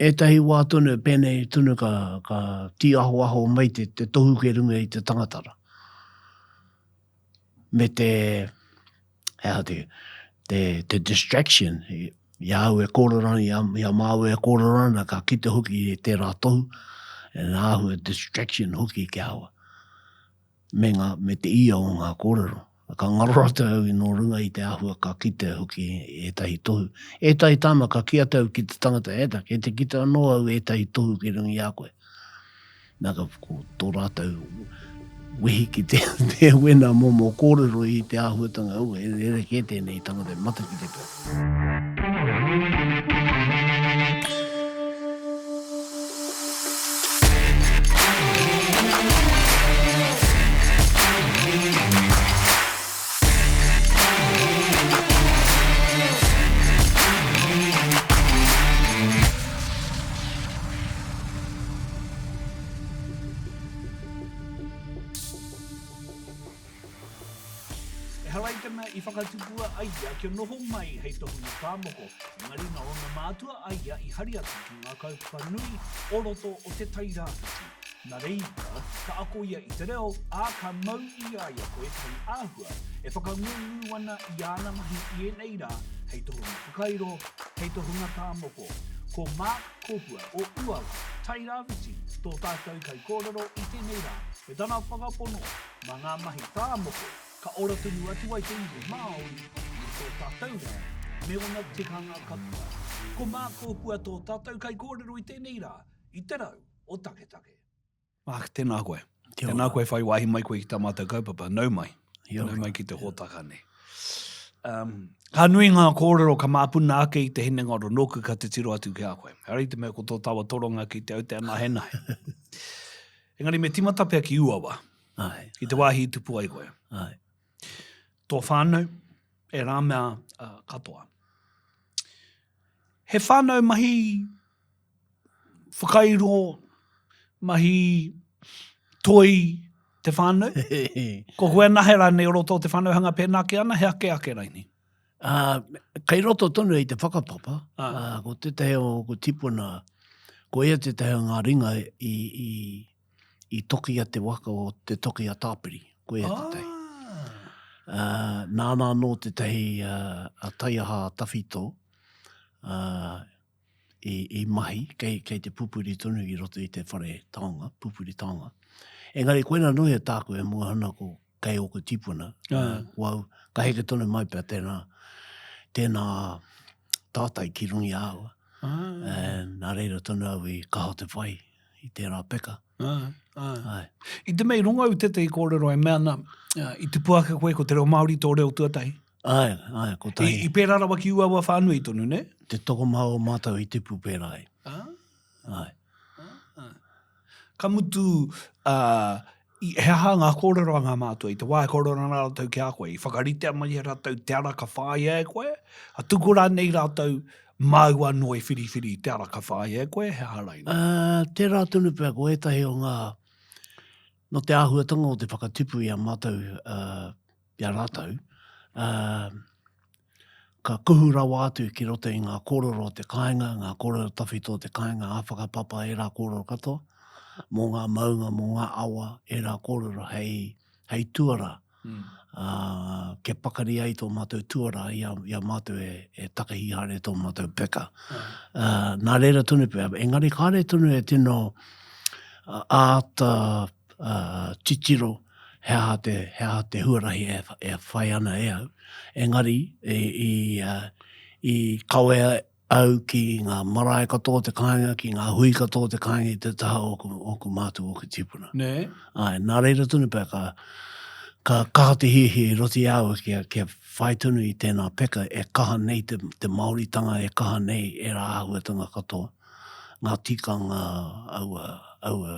Ētahi wā tonu, pēnei tonu ka, ka tīahoaho mai te, te tohu kei runga i te tangata rā. Me te, he aha te, te, te distraction, i a au e kōrero ana, i a, i a māua e kōrero ana, ka kite hoki i tērā tohu, e nā āhua distraction hoki ki a au. Me, ngā, me te ia o ngā kōrero. Ka ngaro rātou au i nō runga i te āhua ka kite hoki ētahi tohu. Ētahi tāma ka kī atu au ki te tangata, e ta, kei te kite anō au ētahi tohu ki runga i a koe. Nā ka ko tō rātou wehi ki te, te wena momo kōrero i te āhuatanga, au, e rerekē tēnei tangata, e matakite pea. Ehara i te mea i whakatupua a ia kia noho mai hei tohunga tā moko, engari nā ōna mātua a ia i hari atu ki ngā kaupapa nui o roto o Te Tai Rāwhiti. Nā reira, ka ako ia i te reo, ā, ka mau i a ia ko ētahi āhua e whakangungu ana i āna mahi i ēnei rā hei tohunga whakairo, hei tohunga tā moko. Ko Mark Kōpua o Uawa, Tai Rāwhiti, tō tātou kaikōrero i tēnei rā, me tana whakapono mā ngā mahi tā moko ka ora tonu atu ai te iwi Māori me tō tātou reo me ōna tikanga katoa. Ko Mark Kōpua tō tātou kaikōrero i tēnei rā, i te rau o Taketake. Mark, tēnā koe. Kia ora. Tēnā koe whai wāhi mai koe ki tā mātou kaupapa. Nau mai. Kia ora. Nau mai ki te hōtaka nei. Um, ka nui ngā kōrero ka māpuna ake i te hinengaro nōku ka titiro atu ki a koe. Ehara i te mea ko tō tawa toronga ki te aute anahenahe. Engari me timata pea ki Uawa. Ai. Ki te wāhi i tupu ai koe. Ai. Tō whānau, e rā mea uh, katoa. He whānau mahi whakairo, mahi toi te whānau? Ko koe anahe rānei o roto o te whānau hanga pēnā ake ana, he ake ake raini? Uh, kei roto tonu i te whakapapa, uh, ko tētahi o ko tipuna, ko ia tētahi o ngā ringa i, i, i tokia te waka o te toki a Tāpiri, ko ia tētahi. Ah. Uh, nāna anō tētahi uh, a taiaha tawhito, uh, i, i mahi, kei, kei te pupuri tonu i roto i te whare taonga, pupuri taonga. Engari koina nui e tāku e mua ana ko kei ōku tipuna, uh, ko au, ka heke tonu mai pea tēnā, tēnā tātai ki runga i a au. Ah. Uh, nā reira tonu au i kaha te whai i tērā peka. Ah, ah. Ai. I te mea i rongo au tētahi kōrero e mea ana, uh, i tupu ake koe ko te reo Māori tō reo tuatahi. Āe, āe, kotahi. I, i pērā rawa ki uaua whānui tonu, nē? Te tokomaha o mātou i tipu pērā ai. Ah. Āe. Ah. Ka mutu, uh, i, he aha ngā kōrero a ngā mātua i te wā e kōrero ana rātou ki a koe? I whakaritea mai e rātou te ara ka whāia e koe? A tuku rānei rātou māu anō e whiriwhiri i te ara ka whāia e koe, he aha raini? Uh, tērā tonu pea ko ētahi o ngā, nō te āhuatanga o te whakatipu i a mātou, uh, i a rātou, ā, ka kuhu rawa atu ki roto i ngā kōrero o te kāinga, ngā kōrero tawhito o te kāinga, ā whakapapa ērā kōrero katoa, mō ngā maunga, mō ngā awa, ērā kōrero hei, hei tuarā, mm. ā, kia pakari ai tō mātou tuarā i a, i a mātou e, e takahi haere tō mātou peka. Ā, nā reira tonu pea, engari kāre tonu e tino āta titiro he aha te, he aha te huarahi e, e whai ana e au. Engari, i, i, i kawea au ki ngā marae katoa o te kāinga, ki ngā hui katoa o te kāinga i te taha o ōku, ōku mātua, ōku tīpuna. Nē? Āe, nā reira tonu pea ka, ka kaha te hiahia i roto i a au kia, kia whai tonu i tēnā peka e kaha nei te, te Māoritanga, e kaha nei ērā āhuatanga katoa, ngā tikanga, aua, aua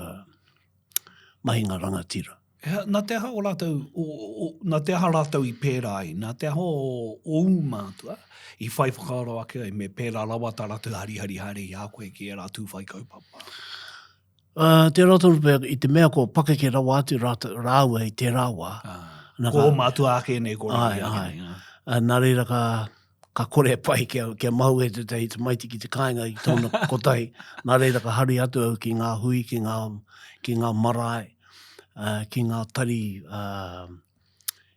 mahinga rangatira. He, nā te aha o rātou, o, o, nā te aha rātou i pērā ai, nā te aha o ōu mātua i whai whakaaro ake ai me pērā rawa tā rātou harihari haere i a koe ki ērā tū whai kaupapa? Uh, tērā tonu pea, i te mea kua pakeke rawa atu rātou, rāua i tērā wā. Ah, nā, ko ō mātua ake nei kōrero ai, ake nei. Uh, nā reira ka, ka kore e pai kia, kia mahue tētahi tamaiti ki te kāinga i tōna kotahi. Nā reira ka hari atu au ki ngā hui, ki ngā, ki ngā marae, uh, ki ngā tari uh,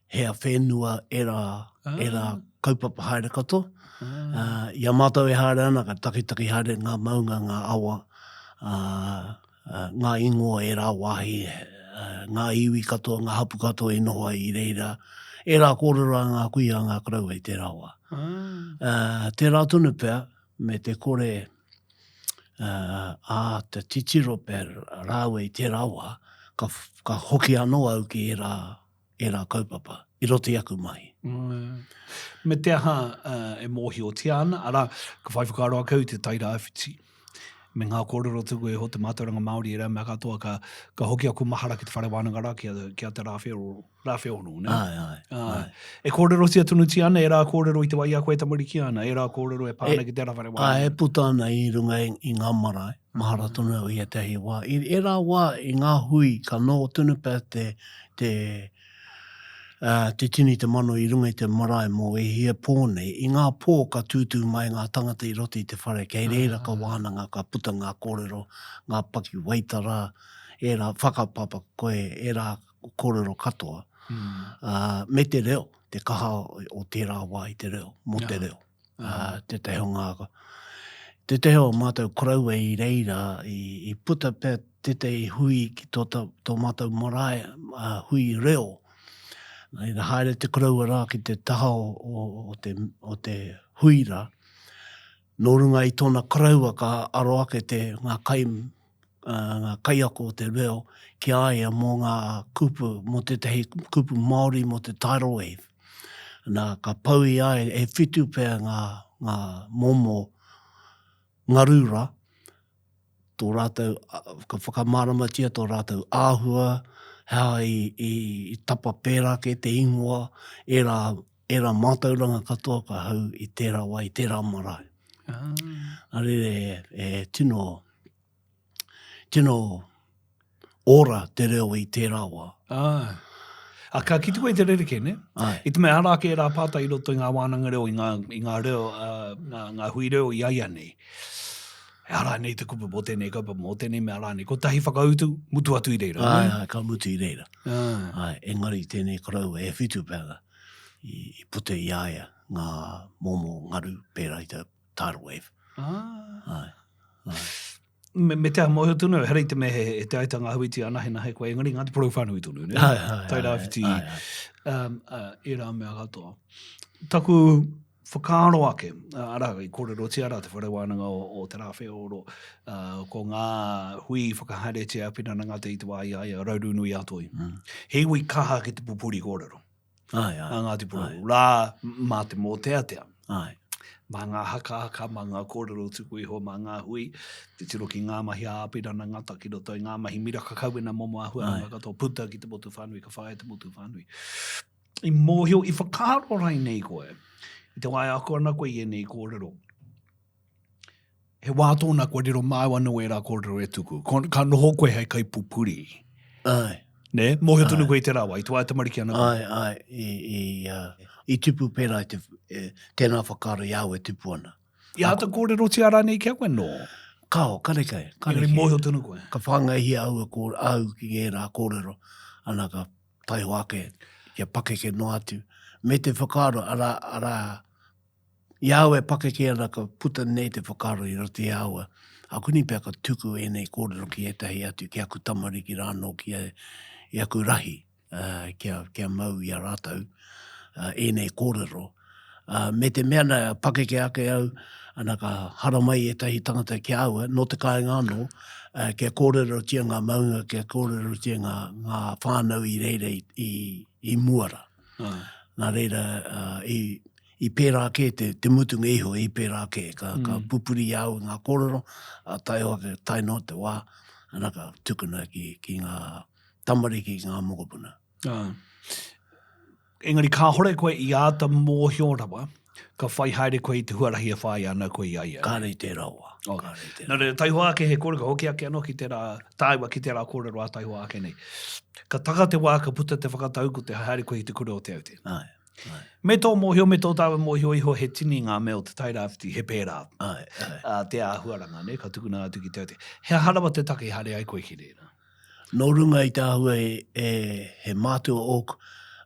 hea whenua, era, ah. era kaupapa haere katoa. Ah. Uh, I a mātou e haere ana, ka takitaki haere ngā maunga, ngā awa, uh, ngā ingoa ērā wāhi, ngā iwi katoa, ngā hapu katoa i noho ai i reira, ērā kōrero a ngā kuia, a ngā koroua i tērā wā. Ah. Tērā tonu pea, me te kore ā te titiro pea rāua i tērā wā, ka, ka hoki anō au ki ērā, ērā kaupapa i roto i aku mahi. Mm. Me te aha e mōhiotia ana, arā, ka whai whakaaro ake au i te Tairāwhiti, me ngā kōrero tuku iho te mātauranga Māori e rā mea katoa, ka, ka hoki aku mahara ki te whare wānanga rā, ki a, ki a Te Rāwheoro, Rāwheoro, ne? Ai, ai, ai. E kōrerotia tonutia ana ērā kōrero i te wā i a koe e tamariki ana, ērā kōrero e pā ana ki tērā whare wānanga. Ai, e puta ana i runga i, i ngā marae, mahara tonu au i ētahi wā. I ērā wā, i ngā hui, ka noho tonu pea te, te, ā, te tini te mano i runga i te marae mō e hia pō nei. I ngā pō ka tūtū mai ngā tangata i roto i te whare, kei reira ka wānanga, ka puta ngā kōrero, ngā pakiwaitara, ērā whakapapa koe, ērā kōrero katoa, ā, me te reo, te kaha o tērā wā i te reo, mō te reo. Ā, tētahi o ngā, tētahi o mātou koroua i reira, i, i puta pea tētahi hui ki tō, tō mātou marae, ā, hui reo. Nā reira, haere te koroua rā ki te taha o, o, o, te, o te hui rā. Nō runga i tōna koroua ka aro ake te, ngā kai, ngā kaiako o te reo ki a ia mō ngā kupu, mō tētahi kupu Māori mō te tidal wave. Nā, ka pau i a ia, e whitu pea ngā, ngā momo ngaru rā, tō rātou, ka whakamāramatia tō rātou āhua, he aha i, i, i tapa pērā kē te ingoa, ērā, ērā mātauranga katoa ka hau i tērā wā, i tērā marae. Ah. Nā reira, e, e tino, tino ora te reo i tērā wā. Āe. A, ka kite koe i te rerekē, ne? Āe. I te mea arā ake ērā pātai i roto i ngā wānanga reo, i ngā, i ngā reo, uh, ngā, ngā hui reo i aia nei. E ara nei te kupu mō tēnei kaupapa, mō tēnei mea rānei. Kotahi whakautu, mutu atu i reira. Āe, āe, ka mutu i reira. Āe. Āe, engari tēnei koroua e whitu pea i, i puta i a ia ngā momo ngaru pērā i te tidal wave. Ah. Āe, āe. Me, me te aha mōhio tonu, ehara i te mea he, he te aitanga hauiti anahenahe koe, engari Ngāti Porou whānui tonu, ne? Āe, āe, Tai Rāwhiti, āe, āe. um, uh, ērā mea katoa. Taku whakaaro ake, arā, i kōrerotia rā te whare wānanga o, o Te Rāwheoro, uh, ko ngā hui whakahaeretia Apirana Ngata i te wā i a ia, Raurunui a Toi. Mm. He iwi kaha ki te pupuri kōrero. Ai, ai. A Ngāti Porou. Ai. Rā, mā te mōteatea. Ai. Mā ngā hakahaka, mā ngā kōrero tuku iho, mā ngā hui, te tiro ki ngā mahi a Āpirana Ngata ki roto i ngā mahi miraka kau ēnā momo āhuatanga katoa, puta ki te motu whānui, ka whāia te motu whānui. I mōhio, i whakaaro rainei koe, i te wā e ako ana koe i ēnei kōrero, He wā tōna kua riro māu anō ērā kōrero e tuku. Ka noho koe hei kaipupuri. Āe. Nē? Mōhio tonu koe i tērā wā, i te wā e tamariki ana koe. Āe, āe. I, i, uh, i tupu pērā i te, e, tēnā whakaaro i a au e tupu ana. I āta kōrerotia rānei ki a koe? Nō. Kāo, karekau, karekau. Engari mōhio tonu koe. Ka whāngaihia au e kō, au ki ērā kōrero, ana ka taihoa ake, kia pakeke noa atu. Me te whakaaro, arā, arā, I a au e pakeke ana ka puta nei te whakaaro i roto i a au, akuni pea ka tuku ēnei kōrero ki ētahi atu, ki aku tamariki rānō, ki a, i aku rahi, kia, kia mau i a rātou ēnei kōrero. Me te mea nā, pakeke ake au, ana ka haramai ētahi tangata ki a au, nō te kāinga anō, kia kōrerotia ngā maunga, kia kōrerotia ngā, ngā whānau i reira i, i, i mua rā. Nā reira, i, i pērā kē te, te mutunga iho, i pērā kē. Ka, mm. ka pupuri i a au i ngā kōrero, a tae ake, tae noa te wā, ana ka tukuna ki, ki ngā tamariki, ki ngā mokopuna. Ah. Engari kāhore koe i āta mōhio rawa, ka whai haere koe i te huarahi e whāia ana koe i a ia. Kāre i tērā wā. Okay. Kāre i tērā. Nā reira, taihoa ake he kōrero, ka hoki ake anō ki tērā tāua, ki tērā kōrero a taihoa ake nei. Ka taka te wā ka puta te whakatau ko te haere koe i te kura o Te Aute. Ai. Ai. Me tō mōhio, me tō tāua mōhio iho he tini ngā mea o Te Tairāwhiti, he pērā. Ai, ai. Uh, te āhuaranga, ne? Ka tukuna atu ki te aute. He aha rawa te take i haere ai koe ki reira? Nō runga i te āhua e, e, he mātua ōku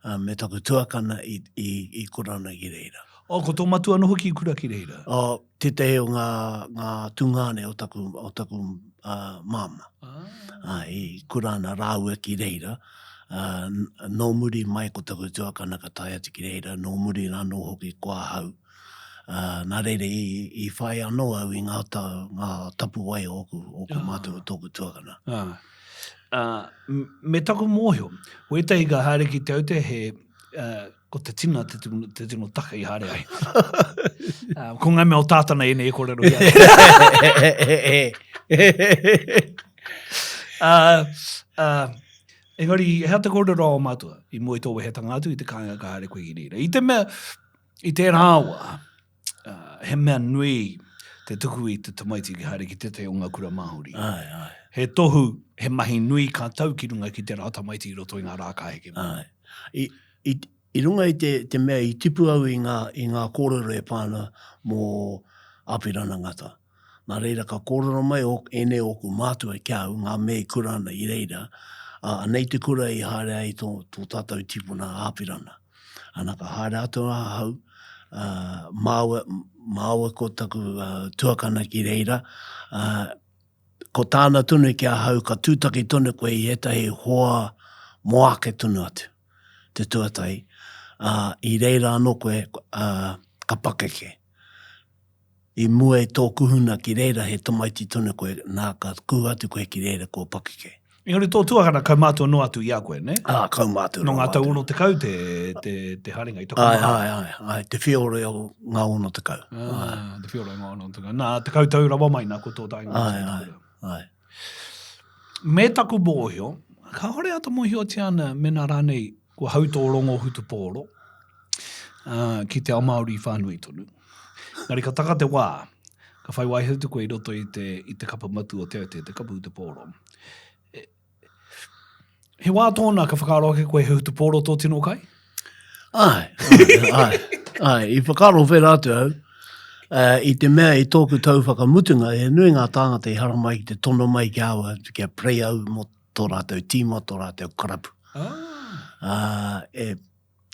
uh, me taku tuakana i, i, i kura ana ki reira. Oh, ko tō matua anō hoki i kura ki reira? Oh, tētahi o ngā, ngā tungāne o taku, o taku uh, māmā. Ah. Uh, i kura ana rāua ki reira. Uh, nō muri mai ko taku tuakana ka tae atu ki reira, nō muri anō hoki ko ahau. Uh, nā reira i, i whai anō au i ngā, ta, ngā tapuwae o ōku, ōku ah. mātua o tōku tuakana. Ah. Uh, me taku mōhio, wētahi ka haere ki Te Aute he, uh, ko te tina te, te tino take i haere ai. uh, ko ngā mea o tātana ēnei e kōrero i uh, uh, engari, he aha te kōrero a o mātua i mua i tō wehetanga atu i te kāinga ka haere koe ki reira. I te mea, I tērā wā, he mea nui te tuku i te tamaiti ki haere ki tētahi o ngā kura Māori. Āe, āe. He tohu, he mahi nui ka tau ki runga ki tērā tamaiti i roto i ngā rā ka heke mai. Āe. I, i, i runga i te, te mea i tipu au i ngā, i ngā kōrero e pā ana mō Apirana Ngata. Nā reira ka kōrero mai o, ēnei ōku mātua ki a au, ngā mea i kura ana i reira, ā, anei te kura i haere ai tō, tō tātou tipuna a Apirana. Ana ka haere atu ahau, ā, māua, māua ko taku tuakana ki reira, ā, ko tāna tonu ki ahau ka tūtaki tonu koe i ētahi hoa mō ake tonu atu, te tuatahi, ā, i reira anō koe, ā, ka pakeke. I mua i tō kuhuna ki reira he tamaiti tonu koe, nā ka kuhu atu koe ki reira kua pakeke. Engari tō tuakana kaumātua noa atu i a koe, nē? Ā, kaumātua Nō rawa ngā tau atu. 60 te, te, te haerenga i taku Āe, mahara. āe, āe, āe, te whiore o ngā 60. Ā, Āe. te whiore o ngā 60. Nā, 10 tau rawa mai nā ko tō taenga atu Āe, i te āe, kura. āe. Me taku mōhio, kāore āta mōhiotia ana mēnā rānei kua hau tō rongo hutupōro, ā, ki te ao Māori whānui tonu. Engari ka taka te wā, ka whai wāhi atu koe i roto i te, i te kapa matua o Te Aute, te kapa hutupōro. E, he wā tōna ka whakaaro ake koe he hutupōro tō tino kai? Āe, āe, āe, āe, i whakaaro whera atu au, uh, i te mea i tōku tau whakamutunga, he nui ngā tāngata i haramai ki te tono mai ki a au, kia prei au mō tō rātou tīma, tō rātou karapu. Ah. Uh, e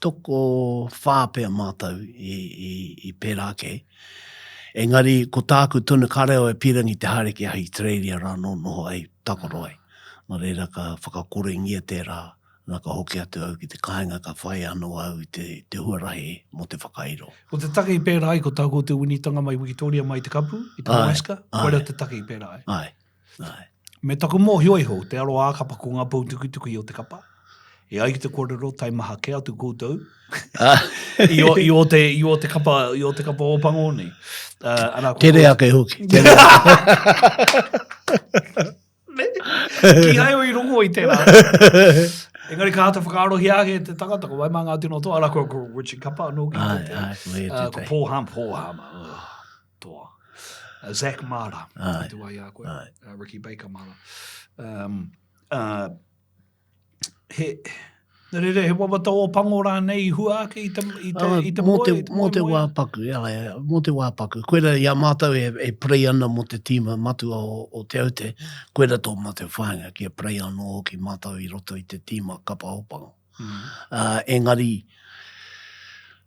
tokowhā pea mātou i, i, i pērā ake. Engari, ko tāku tonu kāre au e pīrangi te haere ki Ahitereiria rā nō noho ai, takoro ai. Nā reira ka whakakorengia tērā, nā ka hoki atu au ki te kāinga ka whai anō au i te, te huarahi mō te whakairo. Ko te take i pērā ai, ko tā koutou winitanga mai Wikitoria mai i te kapu, i te Alaska, koira te take i pērā ai. Āe. Āe. Me taku mōhio iho, te aro ā-kapa ko ngā pou tukituki o te kapa. E ai ki te kōrero, taimaha kē atu koutou i o, i o te, i o te kapa, i o te kapa Ōpango nei. Uh, arā, ko Tere ake hoki. Tere ake. Kīhai au i rongo i tērā. Engari ka āta whakaarohia ake te tangata, ko wai mā ngā tino toa, arā, ko, ko Richard Kapa anō ki te. Ai, ai, ko e uh, ko Paul Ham, Paul Hama. Oh. Toa. Uh, Zach Mara, Ai. i te wā i a koe. Ai. Uh, Ricky Baker Mara. Um, uh, he, nā reira, he wawata Ōpango rānei i hua ake i te, i te, Ah, i te mō moe, te, i te mō te moemoeā? wā paku, āe, mō te wā paku. Koira i a mātou e, e prei ana mō te tīma matua o, o Te Aute, koira tō mātou whāinga kia prei anō hoki mātou i roto i te tīma kapa Ōpango. Uh, engari,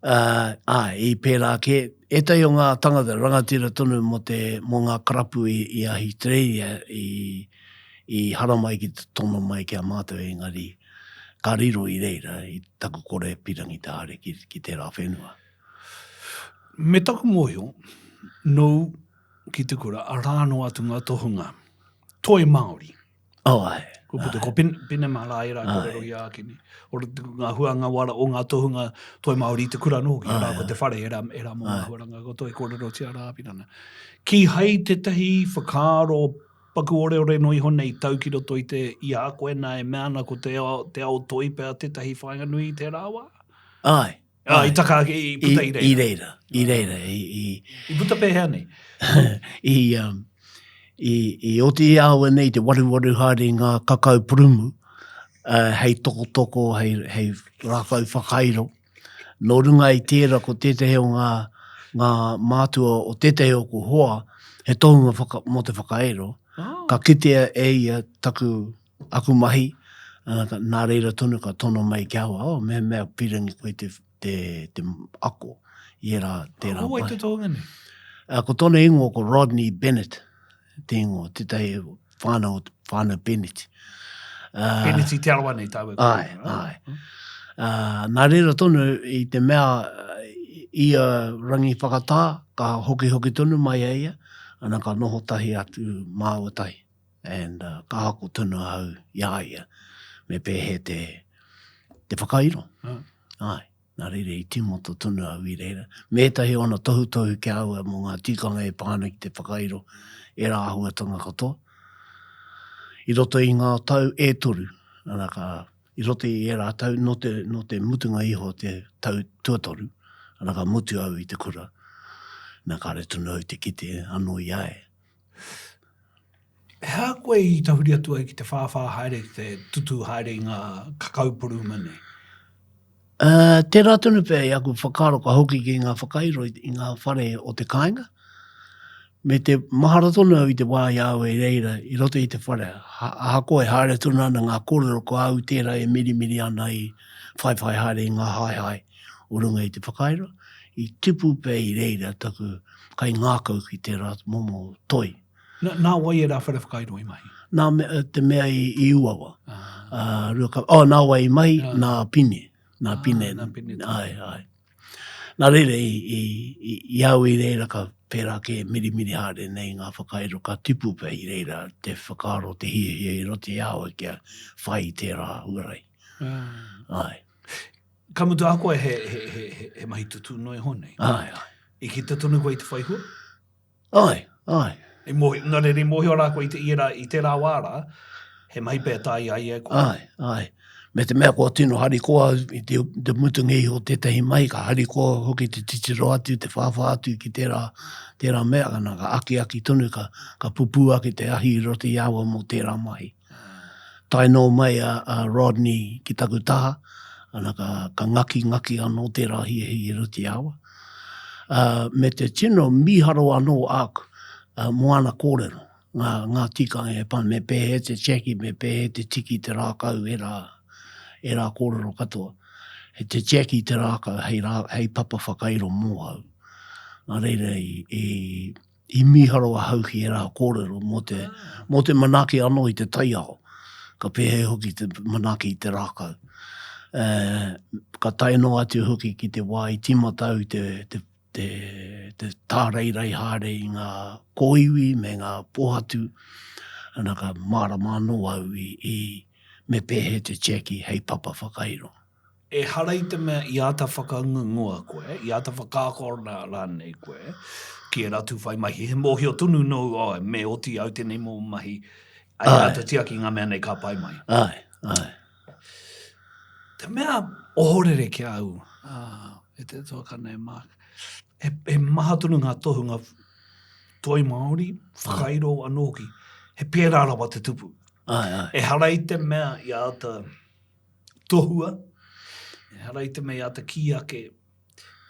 uh, āe, i pērā kē, ētahi o ngā tangata rangatira tonu mō, te, mō ngā karapu i, i Ahitereiria i, i haramai ki te tono mai ki a mātou, engari ka riro i reira i taku kore pirangi te haere ki, ki tērā whenua. Me taku mōhio, nōu ki te kura, arā noa atu ngā tohunga toi Māori. Oh, ai. Ko puta, ko Pin, Pinema rā ērā kōrero i a Akini. O ngā huanga wara o ngā tohunga toi Māori i te kura anō hoki, arā ko te whare ērā, ērā mō ngā huaranga ko toi kōrerotia rā Apirana. Kīhai tētahi whakaaro paku oreore noa iho nei tau ki roto i te, i a koe nā e mea ana ko te ao, te ao toi pea tētahi whāinga nui i tērā wā? Ai. Ah, i taka ake, i puta i reira. I reira, i reira. I, i, I puta pēhea nei? I, um, i, i oti i a au nei te waruwaru haere i ngā kakau purumu, uh, hei tokotoko, hei, hei rākau whakairo. Nō runga i tērā ko tētehi o ngā, ngā mātua o tētehi o ku hoa, he tohunga whaka, mō te whakairo, oh. ka kitea e ia taku, aku mahi, uh, nā reira tonu ka tono mai ki ahau, oh, mehemea pīrangi koe te, te, te ako i ērā, tērā Ko wai te tohunga nei? Uh, ko tōna ingoa ko Rodney Bennett. te ingoa, tētahi whānau, whānau Bennett. Uh, Bennett i Te Arawa nei tāu e Ai, ai. Uh, nā reira tonu i te mea i a rangi whakatā, ka hokihoki tonu mai a ia, ana ka noho tahi atu māua tahi. And uh, ka ako tonu ahau i a ia, me pēhea te, te whakairo. Mm. Ai. Nā reira i tīmata tonu au i reira. Me ētahi o ana tohutohu ki a au mō ngā tikanga e pā ana ki te whakairo, ērā āhuatanga katoa. I roto i ngā tau e toru, ana ka, i roto i ērā tau, nō te, nō te mutunga iho o te tau tuatoru, ana ka mutu au i te kura, nā kāre tonu au te kite anō i a ia. He aha koe i tahuri atu ai ki te whāwhā haere, ki te tutū haere i ngā kakau puruma nei? Uh, tērā tonu pea i aku whakaaro ka hoki ki ngā whakairo i ngā whare o te kāinga. Me te mahara tonu au i te wā i a au e reira i roto i te whare. Ha, ahakoa e haere tonu ana ngā kōrero ko au tērā e mirimiri ana i whaiwhai haere i ngā haehae o runga i te whakairo. I tipu pea i reira taku kaingākau ki tērā momo toi. Nā, nā wai ērā whare whakairo i mahi? Nā me, te mea i, i uawa. Ah. Uh, rua, oh, nā wai i mahi, ah. nā Pine. Nā ah, Pine. Nā Pine. Ai, ai. Nā reira, i, i, i, i au i reira ka pērā kē mirimiri haere nei ngā whakairo ka tipu pea i reira te whakaaro, te hiahia i roto i a au kia whai i tērā huarahi. Ah. Ai. Ka mutu ahakoa he, he, he, he, he mahi tutū noa iho nei. Ai, ai. I kite tonu koe i te whai hua? Ai, ai. I mōhio, nā reira i mōhio rā koe i te, i ērā, i tērā wā rā, he mahi pea tā i a ia e koe. Ai, ai. Me te mea kua tino harikoa i te, te mutunga iho o tētahi mahi, ka harikoa hoki te titiro atu, te whāwhā atu ki tērā, tērā mea, ana, ka akiaki tonu, ka, ka pupū ake te ahi i roto i a au mō tērā mahi. Tae noa mai a, a Rodney ki taku taha, ana ka, ka ngakingaki anō tērā hiahia i roto i a au. Uh, me te tino mīharo anō āku uh, mō ana kōrero, ngā, ngā tikanga e pā, me pēhea te tiaki, me pēhea te tiki te rākau, ērā, ērā kōrero katoa. He te tiaki te rākau hei, rā, hei papa whakairo mō au. Nā reira i, i, I mīharo ahau ki ērā kōrero mō te, mō te manaaki anō i te taiao. Ka pēhea hoki te manaaki i te rākau. E, ka tae noa atu hoki ki te wā i tīmata au te, te, te, te tāreirei haere i ngā kōiwi me ngā pōhatu, ana ka mārama anō au i, i me pēhea te tiaki hei papa whakairo. Ehara i te mea i āta whakangungua koe, i āta whakaakona rānei koe ki ērā tū whai mahi. He mōhio tonu nōu, oh, me oti au tēnei momo mahi, ai āta tiaki ngā mea nei ka pai mai. Āe, āe. Te mea ohorere ki a au, ah, e te tuakana e Mark, he, he maha tonu ngā tohunga toi Māori, whakairo anō hoki, he pērā rawa te tupu. Āe, āe. Ehara i te mea i āta tohua, ehara i te mea i āta kī ake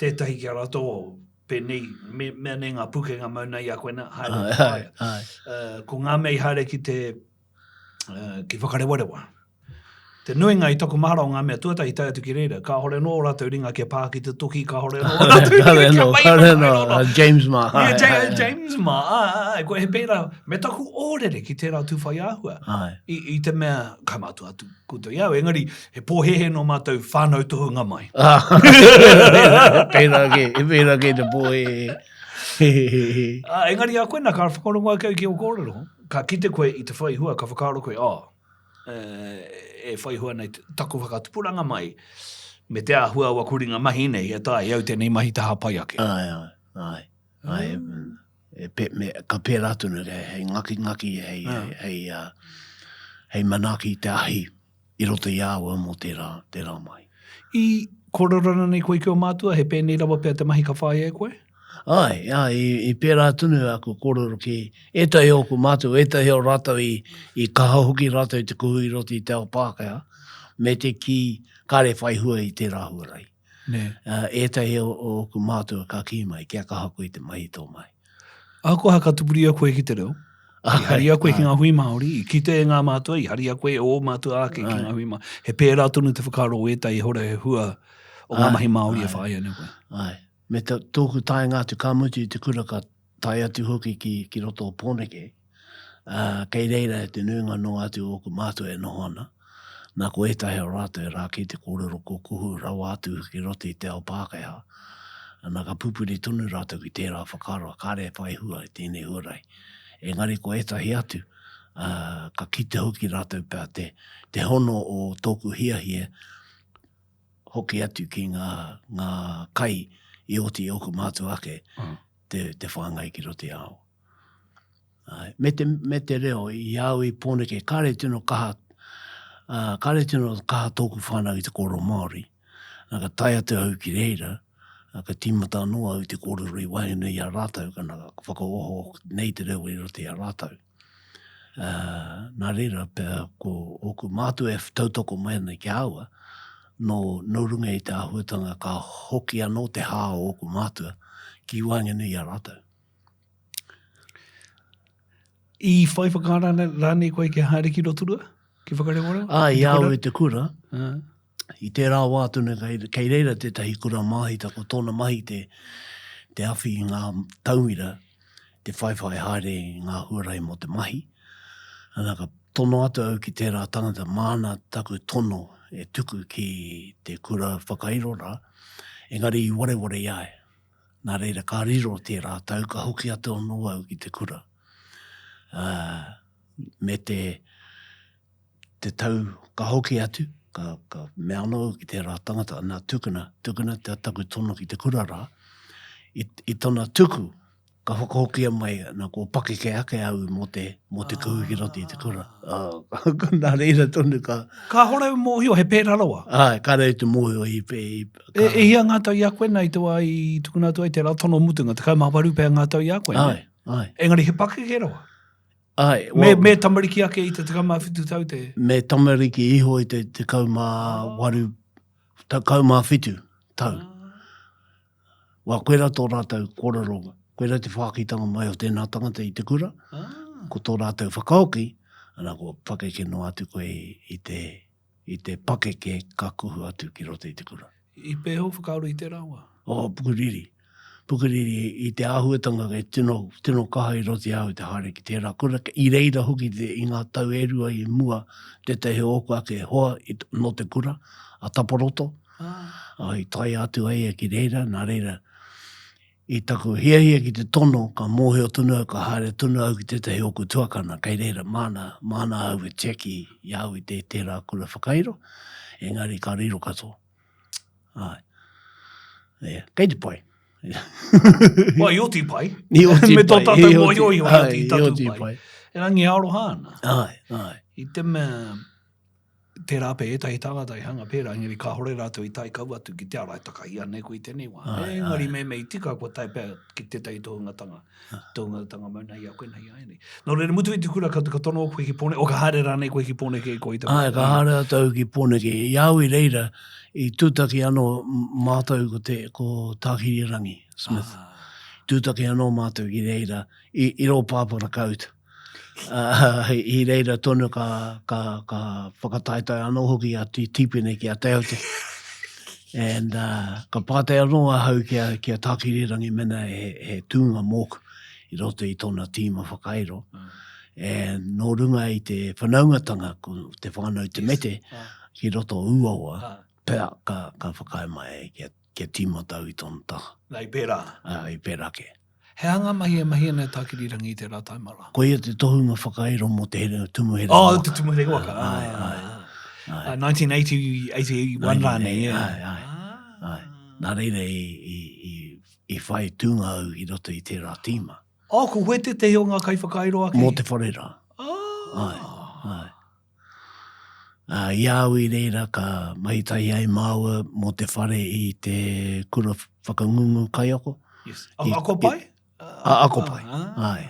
tētahi ki a rātou, oh, pēnei, me, mea nei ngā pukenga mau nei i a koe nā, haere, ai, haere. Ai. Uh, ko ngā mea i haere ki te, uh, ki Whakarewarewa. Te nuinga i taku mahara o ngā mea tuatahi tae atu ki reira, kāhore anō ō rātou ringa kia pā ki te toki, kāhore anō ō rātou ringa kia mai kāhore anō, James mā. Yeah, James, James mā, ai, ai, ko he pērā, me taku ōrere ki tērā tūwhai āhua. Ai. I, i te mea, kaumātua atu koutou i au, engari, he pōhēhē nō mātou whānau tohunga mai. Pērā kē, pērā kē te pōhēhē. Ah, engari a koe nā, ka whakarongo ake au ki ō kōrero, ka kite koe i te whai hua, ka whakaaro koe, oh, e whai hua nei taku whakatupuranga mai, me te āhua o aku ringa mahi nei, e taea e au tēnei mahi te hāpai ake. Āe, āe, āe, āe, e pe, me, ka pērā tonu, hei, hei ngakingaki, hei, hei, hei, uh, hei manaaki i te ahi i roto i a au mō tērā, tērā mahi. I kōrero rānei koe ki ō mātua, he pēnei rawa pea te mahi ka whāia e koe? Āe, āe, i, i pērā tonu aku kōrero ki ētahi o ōku mātua, ētahi o rātou i, i kaha hoki rātou te kuhu i roto i te ao Pākehā, me te kī kāre whai hua i tērā huarahi. Nē. Uh, ētahi o, o ōku mātua ka kī mai, kia kaha koe te mahi tō mahi. Ahakoa ka tupuria koe ki te reo, i haria koe ki ngā hui Māori, i kite e ngā mātua, i haria koe e ō mātua ake ki ngā hui Māori. He pērā tonu te whakaaro o ētahi hora he hua o ngā mahi Māori e whāia nei koe. Āe. Me tōku taenga atu, ka mutu i te kura ka tae atu hoki ki, ki roto o Pōneke, ā, kei reira te nuinga noa atu o ōku mātua e noho ana. Nā, ko ētahi o rātou e rā kei te kōrero ko kuhu rawa atu ki roto i te ao Pākehā. Nā, ka pupuri tonu rātou ki tērā whakaaro, kāre e whai hua i tēnei huarahi. Engari ko ētahi atu, ā, ka kite hoki rātou pea te, te hono o tōku hiahia hoki atu ki ngā, ngā kai i oti i ōku mātua ake te, te whāngai ki roto i a au. Āe. Me te, me te reo, i a au i Pōneke, kāre tino kaha, ā, kāre tino kaha tōku whānau i te kōrero Māori. Nā, ka tae atu au ki reira, ā, ka tīmata anō au i te kōrero i waenganui i a rātou, ka, nā, ka whakaoho nei te reo i roto i a rātou. Ā, nā reira pea ko ōku mātua e tautoko mai ana ki a au, nō, nō runga i te āhuatanga ka hoki anō te hā o ōku mātua ki waenganui i a rātou. I whai whakaara rānei koe kia haere ki Rotorua? Ki Whakarewarewa? Ā, i a au i te kura, i tērā wā tonu kei, kei reira tētahi kura māhita ko tōna mahi te, te awhi i ngā tauira, te whaiwhai haere i ngā huarahi mō te mahi. Ana, ka tono atu au ki tērā tangata māna taku tono e tuku ki te kura whakairo rā, engari i wareware i a ia. Nā reira ka riro tērā tau ka hoki atu anō au ki te kura. Ā, me te, te tau ka hoki atu, ka, ka mea anō au ki tērā tangata, nā tukuna, tukuna te taku tono ki te kura rā. I, i tona tuku, ka whakahokia mai, nā kua pakeke ake au mō te, mō te kuhu ki roto i te kura. Ā, nā reira tonu ka... Kāore au mōhio, he pērā rawa? Āe, kāore au te mōhio i, i, ka... E, e hia ngā tau i a koe nā i te wā i tukuna atu ai tērā tono mutunga, 18 pea ngā tau i a koe, nē? Āe, āe. Engari he pakeke rawa? Āe, well... Me, me tamariki ake i te 17 tau te... Me tamariki iho i te 18, 17 tau. Well, koirā tō rātou kōrero, koirā te whākitanga mai o tēnā tangata i te kura, ko tō rātou whakaoki, ana kua pakeke noa atu koe i te, i te pakeke ka kuhu atu ki roto i te kura. I pēhea ō whakaaro i tērā wā? Oh, pukuriri. Pukuriri i te āhuatanga kei tino, tino kaha i roto i a au te haere ki tērā kura. I reira hoki te, i ngā tau e rua i mua, tētahi o ōku ake hoa i, nō te kura, a Taparoto, ah. i tae atu ai ia ki reira, nā reira, i taku hiahia ki te tono, ka mōhio tonu au, ka haere tonu au ki tētahi o ōku tuakana, kei reira, māna, māna au e tiaki i a au i te, tērā kura whakairo, engari ka riro katoa. Āe. Yeah. Kei te pai. Well, i oti pai. I oti pai. Me tō tātou mōhio iho, i oti tātou pai. Erangi aroha ana. Āe, āe. I te mea, tērā pea ētahi tāngata i hanga pērā, engari kāhore rātou i tae kau atu ki te ara e takahi ana koe i tēnei wā. Engari me i tika kua tae pea ki tētahi tohungatanga, tohungatanga mau nei i a koe nei āianei. Nō reira, mutu i te kura, ka, ka tonoa koe ki Pōneke, o ka haere rānei koe ki Pōneke i koe i te Āe, ka haere atu au ki Pōneke. I a au i reira, i tūtaki anō mātou ko te, ko Tākirirangi Smith. Ah. Tūtaki anō mātou ki reira, i, i rō pāparakauta. Uh, i reira tonu ka, ka, ka whakataetae anō hoki a Tīpene ki a Te Aute. And uh, ka pātai anō ahau ki a, ki a Tākirirangi mena he, he tūnga mōku i roto i tōna tīma whakairo. Mm. And nō runga i te whanaungatanga, ko te whānau Te Mete, yes. ki roto o Uawa, ah. pea ka, ka whakaae mai kia, kia tīmata au i tōna taha. Nā, i pērā? Ā, i pērā kē. He aha ngā mahi e mahi ana e Tākirirangi i tērā taima rā? Koia te tohunga whakairo mō te here, Tumu Herenga Waka. Oh, te Tumu Herenga Waka. Āe, āe. āe. 1980, 81 rānei, yeah. Āe, āe. Āe. Nā reira i, i, i, i whai tūnga au i roto i tērā tīma. Oh, ko koe tētehi o ngā kaiwhakairo ake? Mō te whare rā. Ah. Āe, āe. Ā, i a au i reira ka mahi tahi ai māua mō te whare i te kura whakangungu kaiako. Yes. I, ako pai? A, ako pai, āe.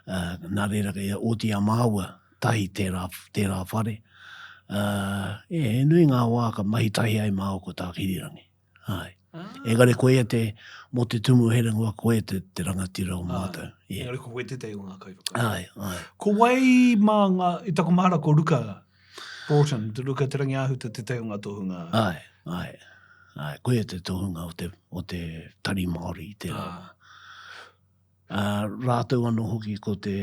Ā, nā reira ka oti a māua tahi tērā, tērā whare. Ā, e, he nui ngā wā ka mahi tahi ai māua ko Tākirirangi. Ai. Ah. Engari ko ia te, mō te tumu herenga waka, ko ia te, te rangatira o mātou. Yeah. Engari ko koe tētahi o ngā kaiwhakairo. Ai, ai. Ko wai mā ngā, i taku mahara ko Ruka Broughton, te Ruka Te Rangiāhuta tētahi o ngā tohunga. Ai, ai. Ai, ko ia te tohunga o te, o te tari Māori i tērā wā. Ā, rātou anō hoki ko te,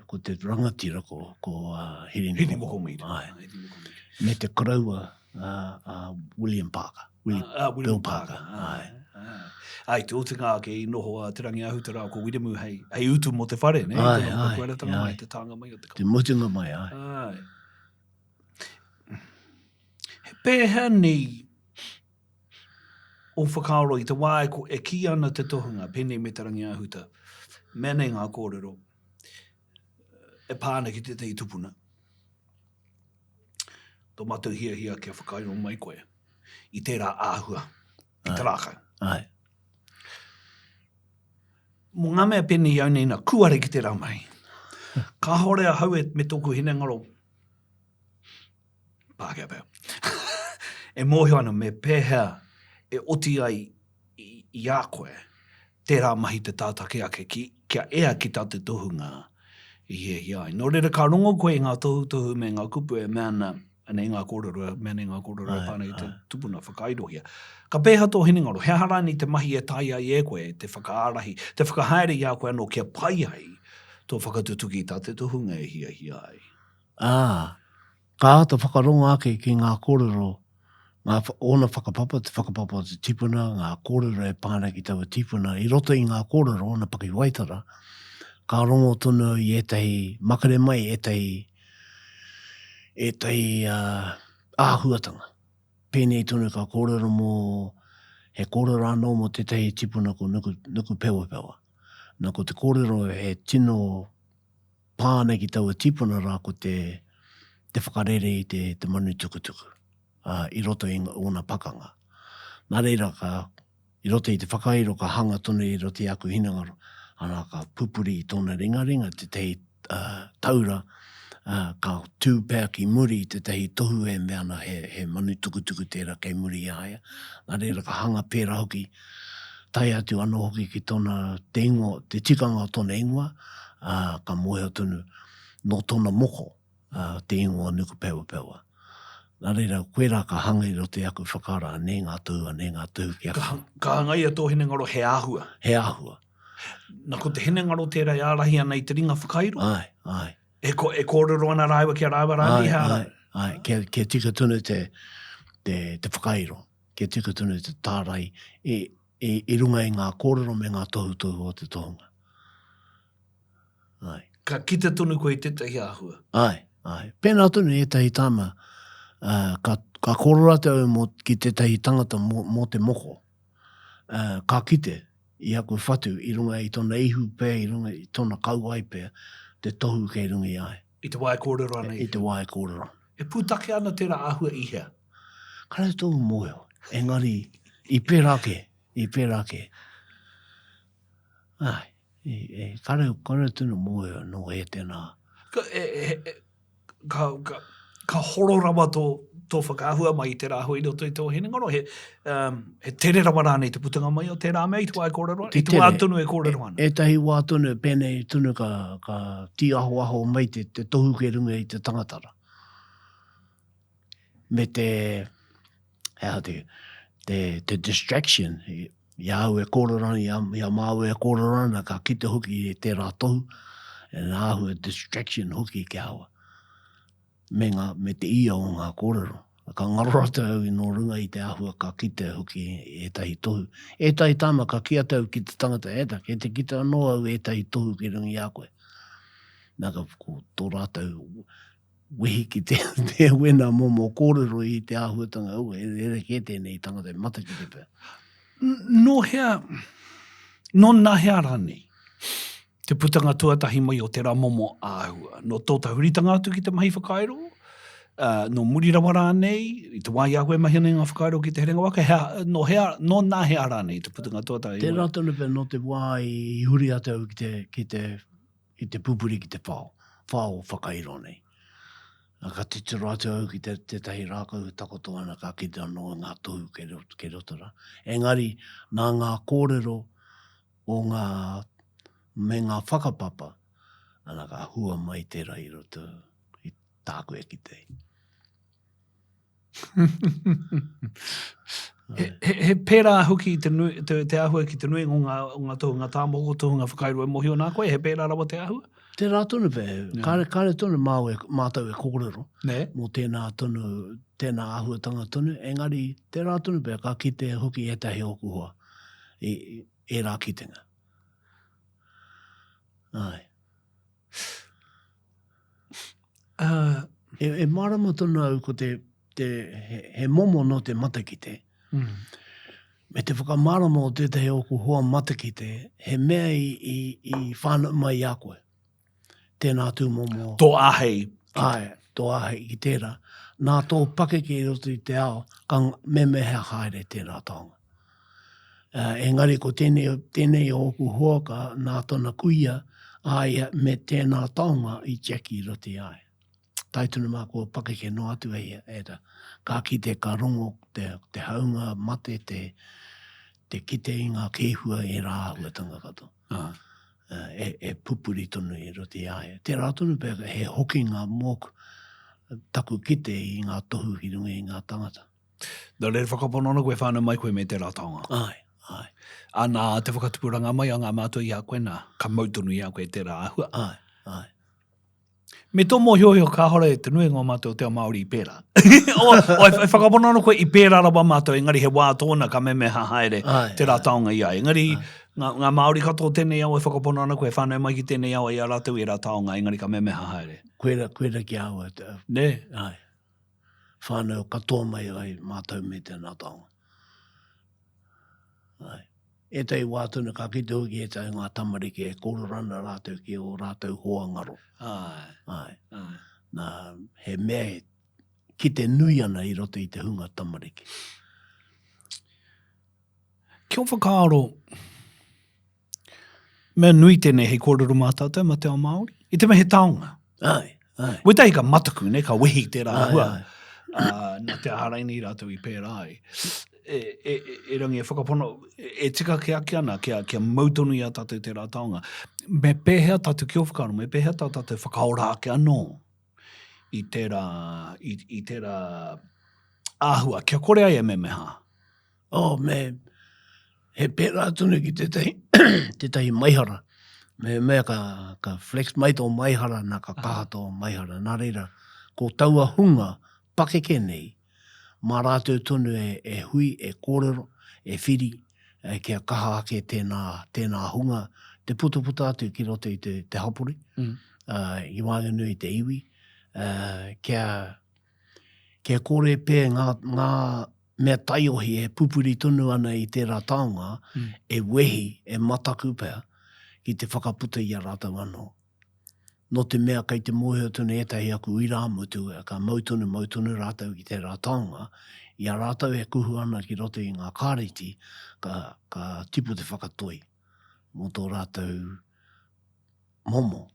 ko te rangatira ko, ko uh, Hirini, Hirini Moko Mead. Ai. Hirini Moko Mead. Me te koroua uh, uh, William Parker. William, uh, uh, William Bill Parker. Parker. Ai. Ai, te otinga ake i noho a Te Rangiahuta rā ko Wiremu hei, hei utu mō te whare, ne? Ai, ai, ai. Mai, te tānga mai o te Te mutunga mai, ai. Ai. He pēhea nei Ō whakaaro i te wā e, e kī ana te tohunga, pēnei me Te Rangiāhuta, mea nei ngā kōrero e pā ana ki tētahi tupuna. Tō mātou hiahia kia whakairo mai koe i tērā āhua ki te rākau. Ai. Mō ngā mea pēnei i au nei nā, kūare ki tērā mahi. Kāhore ahau e, me tōku hinengaro Pākehā pea. e mōhio ana me pēhea e oti ai i, i a koe tērā mahi te tātake ake ki, kia ea ki tā te tohunga i hiahia ai. Nō reira, ka rongo koe i ngā tohutohu me ngā kupu e mea ana, anei ngā kōrero, mea nei ngā kōrero e pā ana i te tupuna whakairohia. Ka pēhea tō hinengaro? He aha rānei te mahi e taea ai e koe te whakaārahi, te whakahaere i a koe anō kia pai ai tō whakatutuki i tā te tohunga e hiahia ai? Ā, ka āta whakarongo ake ki ngā kōrero, ngā, ōna whakapapa, te whakapapa o te tipuna, ngā kōrero e pā ana ki taua tipuna. I roto i ngā kōrero, ōna pakiwaitara, ka rongo tonu au i ētahi, makere mai ētahi, ētahi āhuatanga. Pēnei tonu ka kōrero mō, he kōrero anō mō tētahi tipuna ko Nuku, Nukupewapewa. Nā, ko te kōrero he tino pā ana ki taua tīpuna rā ko te, te whakarere i te, te manu tukutuku, ā, i roto i ōna pakanga. Nā reira ka, i roto i te whakairo ka hanga tonu i roto i aku hinengaro, arā, ka pupuri i tōna ringaringa tētahi taura, ā, ka tū pea ki muri i tētahi tohu e mea ana he, he manu tukutuku tērā kei muri i a ia. Nā reira ka hanga pērā hoki tae atu anō hoki ki tōna, te ingoa, te tikanga o tōna ingoa, ā, ka mōhio tonu nō tōna moko, ā, te ingoa Nukupewapewa. Nā reira, koirā ka hanga i roto i aku whakaaro, anei ngā tohu, anei ngā tohu ki aku. Ka, ka hangaia tō hinengaro he āhua. He āhua. Na, ko te hinengaro tērā e ārahi ana i te ringa whakairo? Āe, āe. E, ko, e kōrero ana rāua ki a rāua rānei, he ara? Āe, āe, āe, kia, kia tika tonu te, te, te whakairo. Kia tika tonu te tārai i, i, i runga i ngā kōrero me ngā tohutohu o te tohunga. Āe. Ka kite tonu koe i tētahi āhua. Āe, āe. Pēnā tonu ētahi tāma, uh, ka, ka kōrero atu au mō, ki tētahi tangata mō, mō te moko. Uh, ka kite i aku whatu i runga i tōna ihu pea, i runga i tōna kauae pea, te tohu kei runga i a ia. I te wā e kōrero ana i. I te wā e kōrero ana. E pūtake ana tērā āhua i hea? Kāre tōu mōhio, engari i pērā kē, i pērā kē. Āe, i, e, kāre, kāre tino mōhio nō hea tēnā. Ka, e, e, e, ka, ka, ka horo rawa tō, tō whakaahua mai i tērā āhua i roto i tō hinengaro, he, um, he tere rawa rānei te putanga mai o tērā mea i te wā e kōrero ana, i te wā tonu e kōrero ana. E, ētahi wā tonu, pēnei tonu ka, ka tīahoaho mai te, te tohu kei runga i te tangata rā. Me te, he aha te, te, te distraction, i a au e kōrero ana, i a, i a māua e kōrero ana, ka kite hoki i tērā tohu, e nā āhua distraction hoki ki aua, me, ngā, me te ia o ngā kōrero. Ka ngaro atu au i nō runga i te āhua ka kite hoki ētahi tohu. Ētahi tāma ka kī atu au ki te tangata, e ta, kei te kite anō au ētahi tohu ki runga i a koe. Nā ka, ko tō rātou wehi ki te, te wena momo kōrero i te āhuatanga, oh, e rerekē tēnei tangata, e matakite pea. Nō hea, nō nahea rānei te putanga tuatahi mai o tērā momo āhua? Nō tō tahuritanga atu ki te mahi whakairo? Uh, nō muri rawa rānei, i te wā i a koe e mahi ana i ngā whakairo ki te herenga waka, hea, nō hea, nō nahea rānei te putanga tuatahi mai? Tērā tonu pea nō te wā i huri atu au ki te, ki te i te pupuri ki te whao, whao whakairo nei. Ka titiro atu au ki te, tētahi rākau e takoto ana, ka kite anō i ngā tohu kei roto, kei roto rā. Engari, nā ngā kōrero o ngā, me ngā whakapapa, ana ka hua mai tērā i roto i tāku e kite ai. He, he, he pērā hoki te, nui, te, te āhua ki te nuinga o ngā, o ngā tohunga tā moko, tohunga whakairo e mōhio nā koe, he pērā rawa te āhua? Tērā tonu pea, yeah. kāre, kāre tonu māu e, mātou e kōrero ne? mō tēnā tonu, tēnā āhuatanga tonu, engari tērā tonu pea ka kite hoki ētahi o ōku hoa i, i ērā kitenga. Ai. Uh, e, e mārama tonu au ko te, te, he, he momo nō te matakite. Mm. Me te whakamārama o tētahi o ōku hoa matakite, he mea i, i, i whānau mai i a koe. Tēnā tūmomo. Tō āhei. Āe, tō āhei ki tērā. Nā tō pakeke i roto i te ao, ka memeha haere tērā taonga. Engari ko tēnei, tēnei o ōku hoa ka, nā tona kuia a ia me tēnā taonga i tiaki i roto i a ia. Tae tonu mā kua pakeke noa atu e ia, e ta, ka kite, ka rongo te, te haunga mate, te, te kite i ngā kēhua ērā āhuatanga katoa. Ah. E, e pupuri tonu i roto i a ia. Tērā tonu pea he hokinga mōku taku kite i ngā tohu ki runga i ngā tangata. Nō reira whakapono ana koe whānau mai koe me tērā taonga. Āe, āe. Ā, nā te whakatupuranga mai a ngā mātua i a koe nā, ka mau tonu i a koe tērā āhua. Āe, āe. Me tō mōhiohio kāore te nuinga o mātou o te ao Māori i pērā. o, o, e whakapono ana koe i pērā rawa mātou, engari he wā tōna ka memeha haere tērā taonga i a. Engari, ngā, ngā Māori katoa o tēnei ao e whakapono ana koe, whānau mai ki tēnei ao i a rātou ērā taonga, engari ka memeha haere. Koira, koira ki a au. Nē? Āe. Whānau katoa mai ai mātou me tēnā taonga. Āe. Ētahi wā tonu ka kite hoki ētahi o ngā tamariki e kōrero ana rātou ki ō rātou hoa ngaro. Āe. Āe. Āe. Nā, he mea e kite nui ana i roto i te hunga tamariki. Kia whakaaro, Mea nui tēnei hei kōrero mā tātou, mā te ao Māori. I te mea he taonga. Ai, ai. Wētahi ka mataku, ne, ka wehi tērā Ai, āhua. ai. Uh, nā te aha rainei rātou i pērā ai. E, e, e, erangi e whakapono, e, e tika ke ake ana kia, kia mau tonu i a tātou tērā taonga. Me pēhea tātou ki ō whakaaro, me pēhea tā tātou whakaora ake anō i tērā, i, i tērā āhua, kia kore ai e memeha. Oh, me, he pērā tonu ki tētahi, tētahi maihara. Me mea ka, ka flex mai tō maihara, nā ka kaha tō maihara. Nā reira, ko taua hunga pakeke nei, mā rātou tonu e, e hui, e kōrero, e whiri, e, kia kaha ake tēnā, tēnā hunga, te putaputa atu ki roto i te, te hapori, mm. uh, i waenganui i te iwi, uh, kia, kia kore pē ngā, ngā mea taiohi e pupuri tonu ana i tērā taonga, e wehi, e mataku pea, ki te whakaputa i a rātou anō. Nō te mea kei te mōhio tonu ētahi aku irāmutu, ka mau tonu, mau tonu rātou ki tērā taonga, i a rātou e kuhu ana ki roto i ngā kāreti, ka, ka tipu te whakatoi mō tō rātou momo.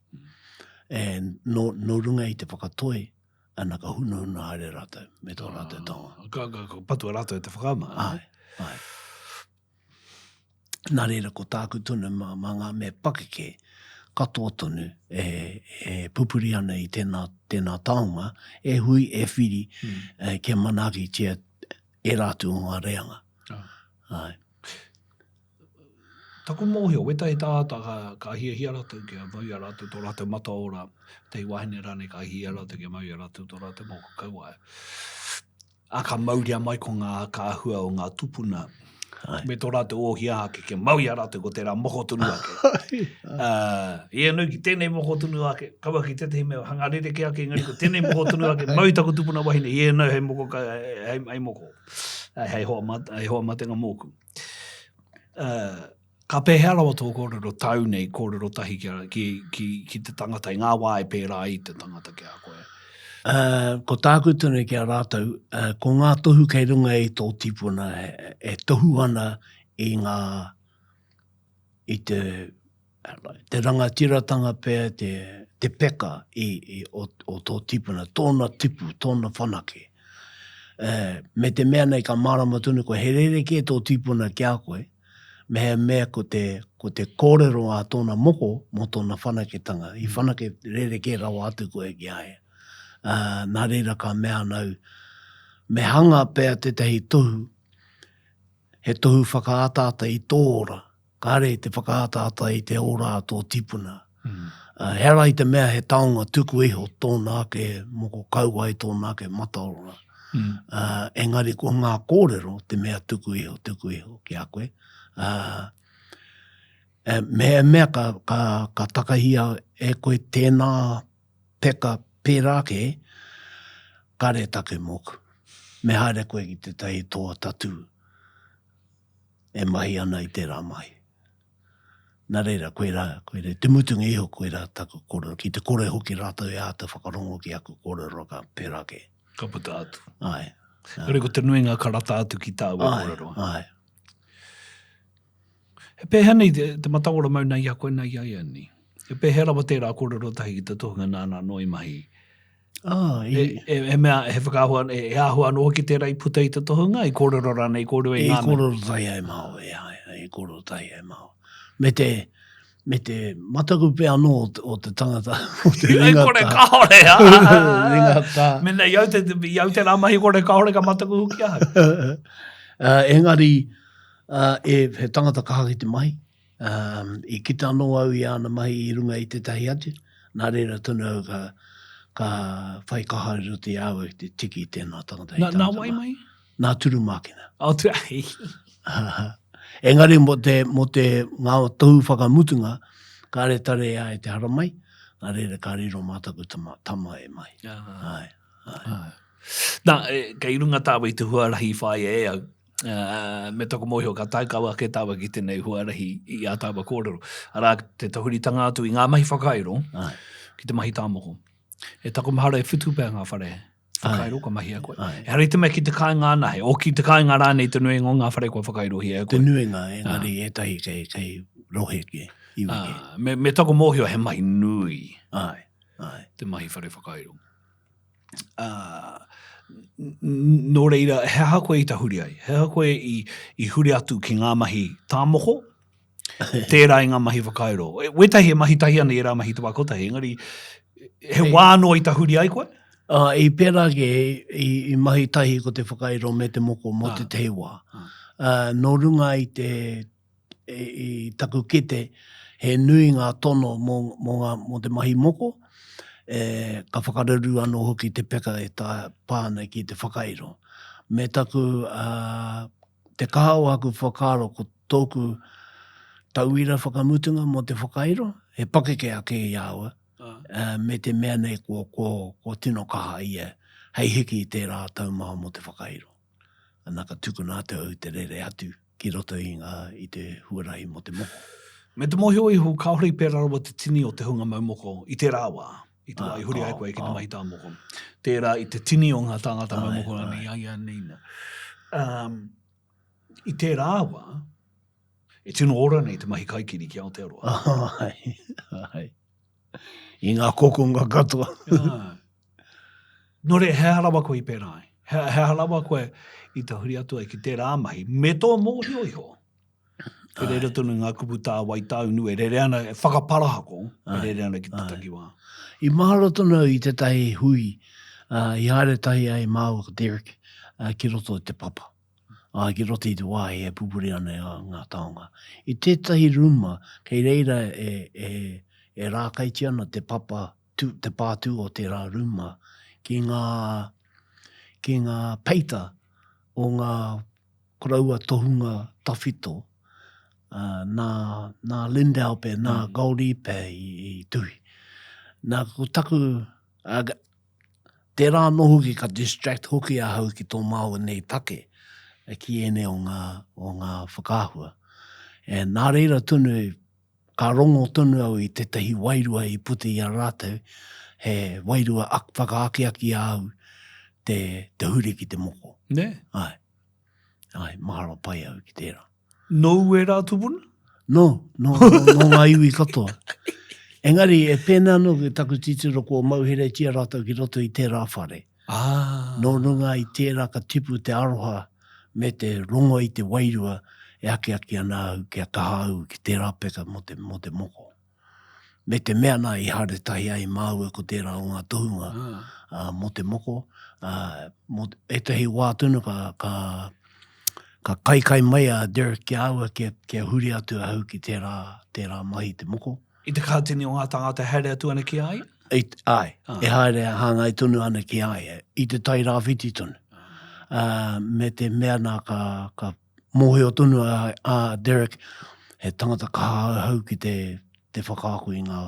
E, nō, nō runga i te whakatoi, ana ka hunahuna haere rātou me tō rātou taonga. Ka, ka, ka patua rātou e te whakaama. Ai, ai. Nā reira, ko tāku tonu mā, mā ngā mea pakeke katoa tonu e, e pupuri ana i tēnā, tēnā taonga, e hui, e whiri, mm. e, kia manaakitia ērā atu o ngā reanga. Ah. Ai. Taku mōhio, wētahi tāngata ka, ka hiahia rātou kia mau i a rātou tō rātou mataora, wētahi wāhine rānei ka hiahia rātou kia mau i a rātou tō rātou moko kauae. Ā, ka mauria mai ko ngā āhua o ngā tupuna Ai. me tō rātou ōhia ake kia mau i a rātou ko tērā moko tonu ake. Uh, i anō ki tēnei moko tonu ake, kaua ki tētahi mea hanga rerekē ake, engari ko tēnei moko tonu ake, mau i taku tupuna wahine, i anō hei moko, hei, hei moko, hei hoa, hei hoa matenga mōku. Uh, ka pēhea rawa tō kōrero tau nei, kōrero tahi ki, ki, ki, ki te tangata i ngā wā e pērā ai te tangata ki a koe? Uh, ko tāku tonu ki a rātou, uh, ko ngā tohu kei runga i tō tipuna e, e tohu ana i ngā, i te Te rangatiratanga pea te, te peka i, i, o, o tō tipuna, tōna tipu, tōna whanake. E, me te mea nei ka mārama tonu koe, he rerekē tō tipuna ki a koe, mehemea ko te, ko te kōrero a tōna moko mō tōna whanaketanga, i whanake rerekē rawa atu koe ki a ia. Uh, nā reira ka mea ana au, me hanga pea tētahi tohu, he tohu whakaataata i tō ora, kāre i te whakaataata i te ora a tō tipuna. Mm. Uh, he ara i te mea he taonga tuku iho tōna ake moko kauae, tōna ake mataora. Mm. Uh, engari ko ngā kōrero te mea tuku iho, tuku iho ki a koe. Uh, me he mea ka, ka, ka takahia e koe tēnā peka pērā kē, kāre e take mōku. Me haere koe ki tētahi toa tatū e mahi ana i tērā mahi. Nā reira, koirā, koirā, te mutunga iho koirā taku kōrero. Ki te kore hoki rātou e āta whakarongo ki aku kōrero ka pērā kē. Ka puta atu. Āe. Engari ko te nuinga ka rata atu ki tāu e kōrero ana. Āe, āe. He pēhea nei te, te mataora mau nei i a koe nei i a ia nei? He pēhea rawa tērā kōrero tahi ki te tohunga nāna anō i mahi? Ah, i... E, e, he mea, he whakaahua, e, he āhua anō hoki tērā i puta i te tohunga, i kōrero rānei, i kōrero i ngā mea? I kōrero tahi ai māua, e, ai, i kōrero tahi ai māua. Me te, me te mataku pea anō o te, o te tangata, o te ringa tā. Kore kāore, ha! ringa tā. Mena i au te, i au tērā mahi kore kāore ka mataku hoki ahau. uh, engari, uh, e, he tangata kaha ki te mahi. Um, i kite anō au i āna mahi i runga i tētahi atu, nā reira tonu au ka, ka whai kaha i roto i a au ki te tiki i tēnā tangata. Nā, nā wai mai? Nā Turumākina. Oh, tu... Engari mō te, mō te ngā tohu whakamutunga, kāre tare ai te haramai, nā reira ka riro mā taku tama, tama e mai. Ah. Ai, ai. Ah. Nā, e, kei runga tāua i te huarahi i whāia e au, Uh, me taku mōhio ka tae kau ake tāua ki tēnei huarahi i ā tāua kōrero. Arā, te tahuritanga atu i ngā mahi whakairo Ai. ki te mahi tāmoko. E taku mahara e whitu pea ngā whare whakairo ka mahia koe. Ai. Ehara i te mea ki te kāinga anahe, o ki te kāinga rānei te nuinga o ngā whare kua whakairohia e koe. Te nuinga, engari ētahi kei, kei rohe kē, iwi kē. Ah, me, me taku mōhio he mahi nui Ai, ai. te mahi whare whakairo. Ā, nō reira, he aha koe i tahuri ai? He aha koe i, i huri atu ki ngā mahi tāmoko, tērā i ngā mahi whakairo? E, wētahi e mahi tahi ana i ērā mahi te wā kotahi, engari he wā anō i tahuri ai koe? Uh, i pērā ke, i, i mahi tahi ko te whakairo me te moko mō te te wā. Uh, nō runga i te i taku kite, he nui ngā tono mō, mō, ngā, mō te mahi moko, e, ka whakararu anō hoki te peka e tā, pā ana ki te whakairo. Me taku, uh, te kaha o aku whakaaro ko tōku tauira whakamutunga mō te whakairo, he pakeke ake i a au, uh, me te mea nei ko, ko, ko tino kaha ia hei hiki i tērā taumaha mō te whakairo. Ana ka tukuna atu au te rere atu ki roto i ngā, i te huarahi mō te moko. Me te mōhio iho kāore i pērā rawa te tini o te hunga mau moko i tērā wā, i te wā i huri ai koe ki te mahi tā moko. Tērā i te tini o ngā tāngata mau moko rānei i a ia nei nā. Um, i tērā wā, e tino ora nei te mahi kaikiri ki Aotearoa. Ai, ai. I ngā kokonga katoa. Nō reira, he aha rawa koe i pērā ai? He, he aha rawa koe i tahuri atu ai ki tērā mahi, me tō mōhio iho? E rere tonu ngā kupu tāwai tāunu e rere ana, e whakaparahako, e rere ana ki te takiwā. I mahara tonu au i tētahi hui uh, i haere tahi ai māua ko Derek uh, ki roto i te papa. Ā, ki roto i te wāhi e pupuri ana i ngā taonga. I tētahi rūma, kei reira e, e, e rākaitia ana te papa, tu, te pātū o tērā rūma ki ngā, ki ngā peita o ngā koroua tohunga tawhito, ā, nā, nā Lindau pea, nā mm. Goldie pea i, i tuhi. Nā, ko taku, ā, Tērā anō hoki ka distract hoki ahau ki tō māua nei take ki ēnei o ngā, o ngā whakaahua. E, nā reira tonu, ka rongo tonu au i tētahi wairua i puta i a rātou, he wairua ak, whakaakiaki a au te, te huri ki te moko. Nē? Āe. Āe, mahara pai au ki tērā. Nōu ērā tupuna? Nō, nō, nō, nō ngā iwi katoa. Engari, e pēnā anō ki taku titiro kua mauheretia rātou ki roto i tērā whare. Ah. Nō runga i tērā ka tipu te aroha me te rongo i te wairua e akiaki ana au kia kaha au ki tērā peka mō te, mō te moko. Me te mea nā i haere tahi ai māua ko tērā o ngā tohunga ah. mō te moko. Uh, mō ētahi wā tonu ka, ka, ka kaikai mai a Derek ki a au kia, kia huri atu ahau ki tērā, tērā mahi te moko. I te kātini o ngā tāngata e haere atu ana ki a ia? I, āe, ah. e haere hāngai tonu ana ki a ia, i te tai rāwhiti tonu. Ah. Uh, me te mea nā ka, ka mōhio tonu a, a Derek, he tangata kaha ahau ki te, te whakaako i ngā,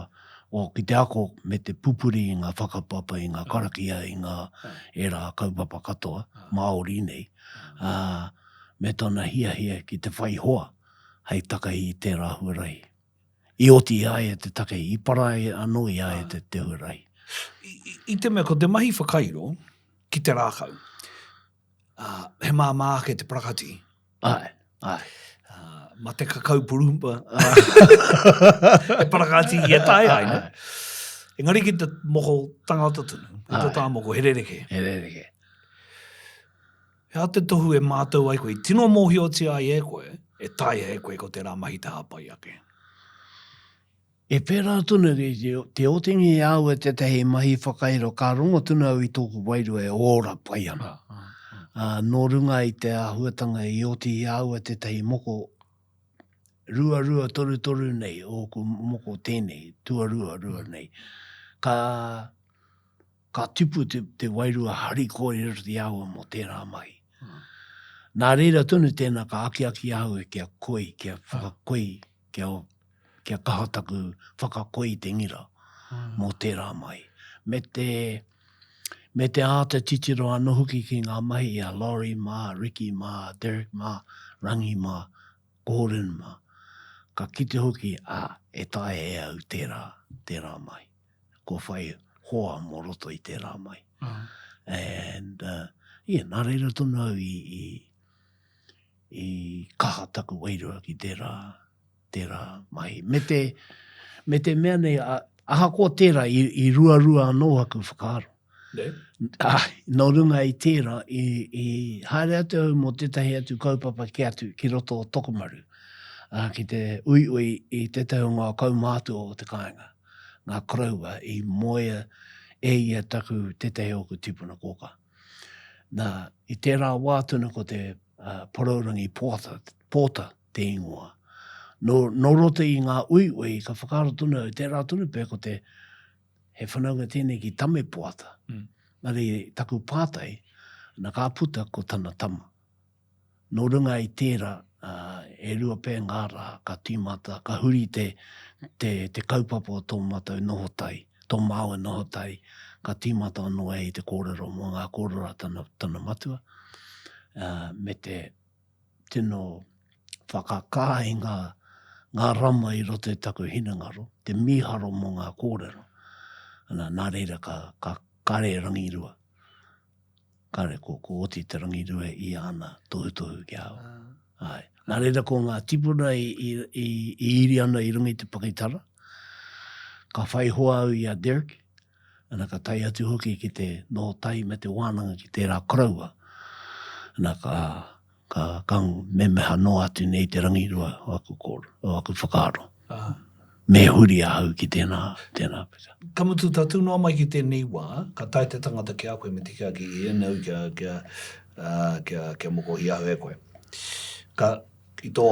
o, ki te ako me te pupuri i ngā whakapapa, i ngā karakia, i ngā ērā kaupapa katoa, Māori nei, ā, me tana hiahia ki te whai hoa hei takahi i tērā huarahi. I oti i a ia te takahi, i para anō i a ia te, te huarahi. I, i, I te mea, ko te mahi whakairo ki te rākau, ā, he māmā ake te parakati. Āe, āe. Ā, ma te kakau purumpa. He parakati i e tae ai, ne? Engari ki te moko tangata tonu, ki te tā moko, he rerekē. He rerekē. He aha te tohu e mātau ai koe, i tino mōhiotia ai e koe, e taea e koe ko tērā mahi te hāpai ake? E pērā tonu te otinga i a au e tētahi mahi whakairo, ka rongo tonu au i tōku wairua e ora pai ana. Ā, nō runga i te āhuatanga i oti i a au e tētahi moko ruarua torutoru nei, ōku moko tēnei, tuarua rua nei, ka, ka tipu te, te wairua harikoa i roto i a au mō tērā mahi. Nā reira tonu tēnā ka akiaki ahau kia koi, kia whakakoi, kia kia kaha taku whakakoi i te ngira mō tērā mahi. Me te, me te āta titiro anō hoki ki ngā mahi a Laurie mā, Ricky mā, Derek mā, Rangi mā, Gordon mā. Ka kite hoki, ā, e taea e au tērā, tērā mahi. Kua whai hoa mō roto i tērā mahi. And, uh, yeah, nā reira tonu au i, i, i kaha taku wairua ki tērā, tērā mahi. Me te, me te mea nei, ahakoa tērā, i, i ruarua anō aku whakaaro. Ne? Ah, nō runga i tērā, i, i haere atu au mō tētahi atu kaupapa ki atu, ki roto o Tokomaru, ah, ki te uiui i tētahi o ngā kaumātua o te kāinga, ngā koroua i moea e ia taku, tētahi o aku tīpuna kōkā. Nā, i tērā wā tonu ko te uh, Porourangi Pōta, Pōta te ingoa. Nō, nō roto i ngā uiui, ka whakaaro tonu au, tērā tonu pea ko te, he whanaunga tēnei ki Tame Poata. Mm. Nā reira, taku pātai, na ka puta ko tana tama. Nō runga i tērā, uh, e rua pea ngā rā, ka tīmata, ka huri te, te, te kaupapa o tō mātou noho tai, tō māua noho tai, ka tīmata anō e i te kōrero mō ngā kōrero a tana, tana matua, uh, me te tino whakakā i ngā, ngā rama i roto i taku hinengaro, te mīharo mō ngā kōrero. Ana, nā reira ka, ka kare rangirua. Kare ko, ko oti te rangirua i āna tohutohu ki a au. Ah. Ai. Nā reira ko ngā tipuna i, i, i, i iri ana i runga i te pakitara. Ka whai hoa au i a Derek, Ana ka tae atu hoki ki te noho tahi me te wānanga ki tērā koroua. Ana ka, ka, ka memeha noa atu nei te rangirua o aku kōrero, o aku whakaaro. Ah. Me huri ahau ki tēnā, tēnā peka. Ka mutu, tatū noa mai ki tēnei wā, ka tae te tangata ki a koe me te kī ake i ēnei au kia, kia, ā, kia, kia mokohia ahau e koe. Ka, i tō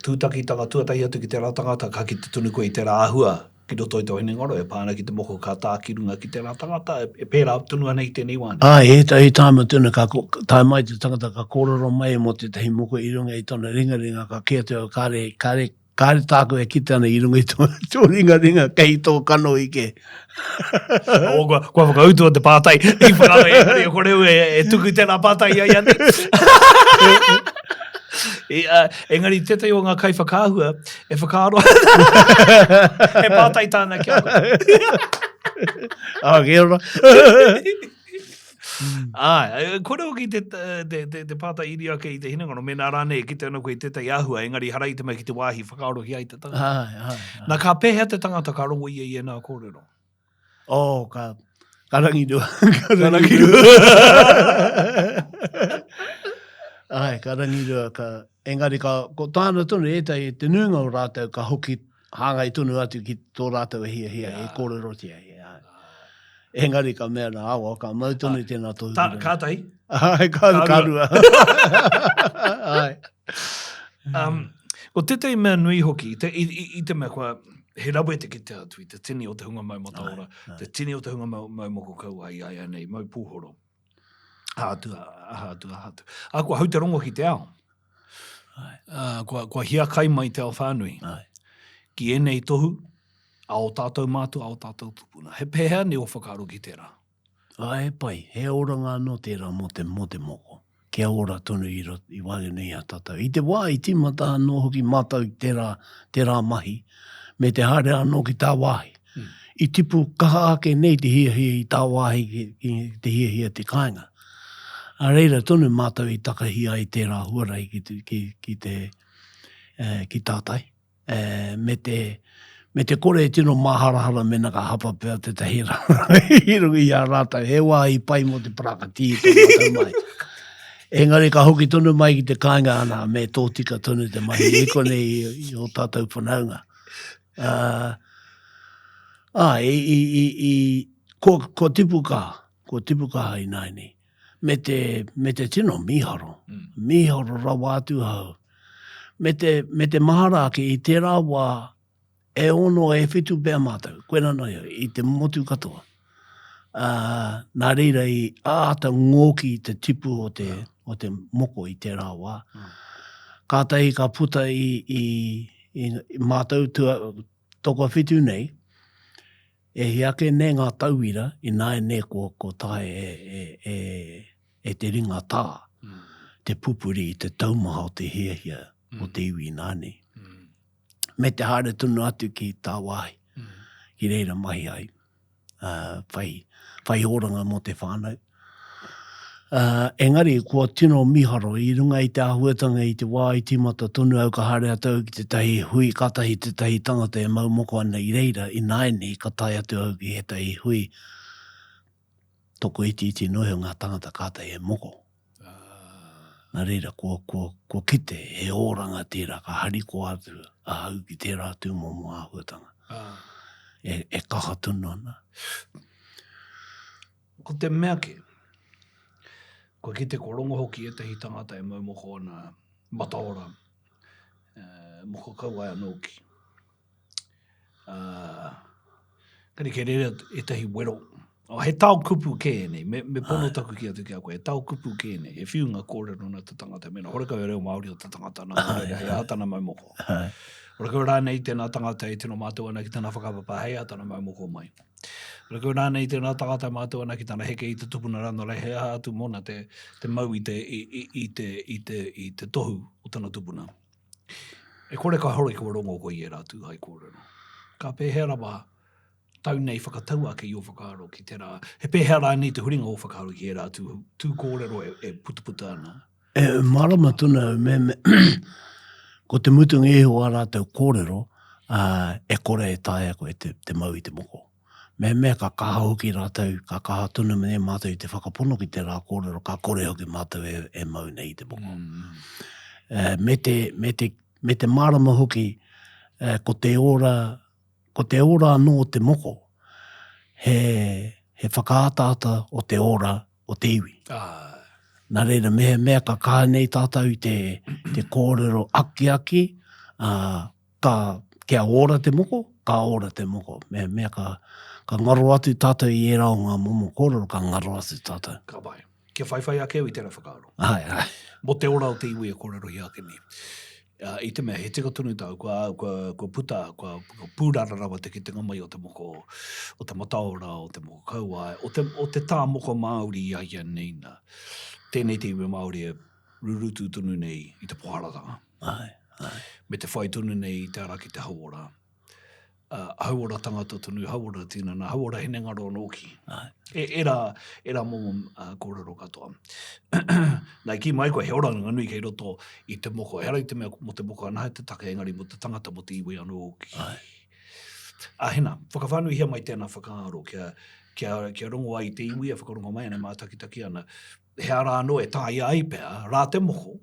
tūtakitanga tuatahi atu ki tērā tangata, ka kite tonu koe i tērā āhua ki roto i tō hinengaro e pā ana ki te moko ka tā ki runga ki tērā tangata, e pērā tonu ana i tēnei wā nei. Āe, ētahi tāima tonu ka tae mai te tangata ka kōrero mai mō tētahi moko i runga i tōna ringaringa ka kī atu au kāre, kāre, kāre tāku e kite ana i runga i tō, tō ringaringa kei tō kanohi kē. Oh, kua, kua whakautua te pātai. I whakaaro e, e kore au e, e tuku tēnā pātai i a ia nei. I, uh, engari tētahi o ngā kaiwhakaahua e whakaaro He pātai tāna ki a koe. Ah, kia ora. Āe, kore hoki te, te, te, te pātai iri ake i te hinengaro, mēnā rānei e kite ana koe i tētahi āhua, engari hara i te mea ki te wāhi whakaarohia ai te tangata. Āe, āe, āe. Nā, ka pēhea te tangata ka rongo ia i ēnā kōrero? Oh, ka, ka rangirua. ka rangirua. Ai, ka rangirua. Ka, engari, ka, ko tāna tonu, ētahi, te nuinga o rātou ka hoki hāngai tonu atu ki tō rātou e hiahia, e kōrerotia. Ai. Engari ka mea nā, awa, ka mau tonu tēnā tohu. Ta, ka tahi? Ai, ka, ka rua. Ai. Um, ko tētahi mea nui hoki, te, i, i, i te mea kua, he rawe te kite atu i te tini o te hunga mau mataora, ai, te tini o te hunga mau, mau moko kauae i a ia nei, mau pūhoro. Aha atu, aha atu, aha atu. A, kua hau te rongo ki te ao. Ai. Uh, kua, kua hiakai mai te ao whānui. Ai. Ki ēnei tohu, a o tātou mātua, a o tātou tupuna. He pēhea nei o whakaaro ki tērā? Ā, he pai, he oranga anō tērā mō te, mō te moko, kia ora tonu i roto, i waenganui i a tātou. I te wā i tīmata anō hoki mātou i tērā, tērā mahi, me te haere anō ki tāwāhi. I tipu kaha ake nei te hiahia i tāwāhi ki, ki te hiahia te kāinga. Ā reira tonu mātou i takahi ai tērā huarahi ki te, ki, ki te, eh, ki tātai. me te, me te kore e tino māharahara mēnā ka hapa pea tētahi i runga i a rātou. He wā i pai mō te parakatī i tō mātou mai. Engari ka hoki tonu mai ki te kāinga ana me tōtika tonu te mahi i konei i, i ō tātou whanaunga. Uh, ā, i, i, i, i, kua, kua tipu kaha, kua tipu kaha ināianei. Me te, me te tino mīharo, mm. mīharo rawa atu ahau. Me te, me te mahara ake i tērā wā e ono e whitu pea mātou, koe nā ia, i te motu katoa. Uh, nā reira i āta ngōki te tipu o te, o te moko i tērā wā. Mm. Kātahi ka puta i, i, i, i mātou tua, tokowhitu nei, E hia ake nei ngā tauira ināianei kua, kua taea e, e, e, e te ringa tā te pupuri i te taumaha o te hiahia o te iwi ināianei. Me te haere tonu atu ki tāwāhi, ki reira mahi ai, uh, whai, whai oranga mō te whānau. Uh, engari, kua tino miharo i runga i te āhuatanga i te wā i tīmata tonu au ka haere atu au ki tētahi hui, kātahi tētahi tangata e mau moko ana i reira, ināianei ka tae atu au ki ētahi hui tokoitiiti noa iho ngā tangata kātahi e moko. Nā reira, kua, kua, kua kite he oranga tērā, ka harikoa atu ahau ki tērā tūmomo āhuatanga. E, e kaha tonu ana. Ko te mea kē, kua kite kua rongo hoki ētahi tangata e mau moko ana, mataora, moko kauae anō hoki. Engari kei reira ētahi wero. Oh, he tao kupu kē ēnei, me, me pono taku kī atu ki a koe, he tao kupu kē ēnei, he whiunga kōrero nā te tangata, mēnā horekau he reo Māori o te tangata, nā, nō reira hei aha tana mau moko. Horekau rānei tēnā tangata e tino mātau ana ki tana whakapapa, hei aha tana mau moko mai. Rakau rānei tēnā tangata e mātau ana ki tana heke i te tupuna rā, nō reira he aha atu mōna te, te mau i te, i, i, i te, i te, i te tohu o tana tupuna. E kore ka hore kua rongo koe i ērā tū hai kōrero. Ka pēhea rawa tau nei whakatau ake i ō whakaaro ki tērā, he pēhea rānei te huringa o ō whakaaro ki ērā tū, tū kōrero e, e putaputa ana? E mārama tonu au me, me ko te mutunga iho o ā rātou kōrero, ā, e kore e taea koe te, te mau i te moko. Mehemea ka kaha hoki rātou, ka kaha tonu nei mātou i te whakapono ki tērā kōrero, ka kore hoki mātou e, e mau nei i te moko. Mm. E, me, te, me, te, me te mārama hoki, e, ko te ora, ko te ora anō o te moko, he, he whakaataata o te ora o te iwi. Ah. Nā reira, mehemea ka kaha nei tātou i te, te kōrero akiaki, ā, ka, kia ora te moko, ka ora te moko. Mehemea ka, ka ngaro atu tātou i ērā o ngā momo kōrero, ka ngaro atu tātou. Ka pai. Kia whaiwhai ake au i tērā whakaaro. Āe, āe. Mō te ora o te iwi e kōrerohia ake nei. I te mea, he tika tonu tāu, kua, kua, kua puta, kua, kua pūrara rawa te kitenga mai o te moko, o te mataora, o te moko kauae, o te, o te tā moko Māori i a ia nei nā. Tēnei te iwi Māori e rurutu tonu nei i te poharatanga. Āe, āe. Me te whai tonu nei i te ara ki te hauora. Hauora tangata tonu, hauora tinana, hauora hinengaro anō hoki. E, era, era momo uh, kōrero katoa. Nā, i kī mai koe, he oranga nui kei roto i te moko. Ehara i te mea mō te moko anahe te take, engari mō te tangata, mō te iwi anō hoki. Ai. A hena, whakawhānuihia mai tēnā whakaaro, kia, kia, kia rongo ai te iwi e whakarongo mai ana, e mātakitaki ana. He ara anō e taea ai pea, rā te moko,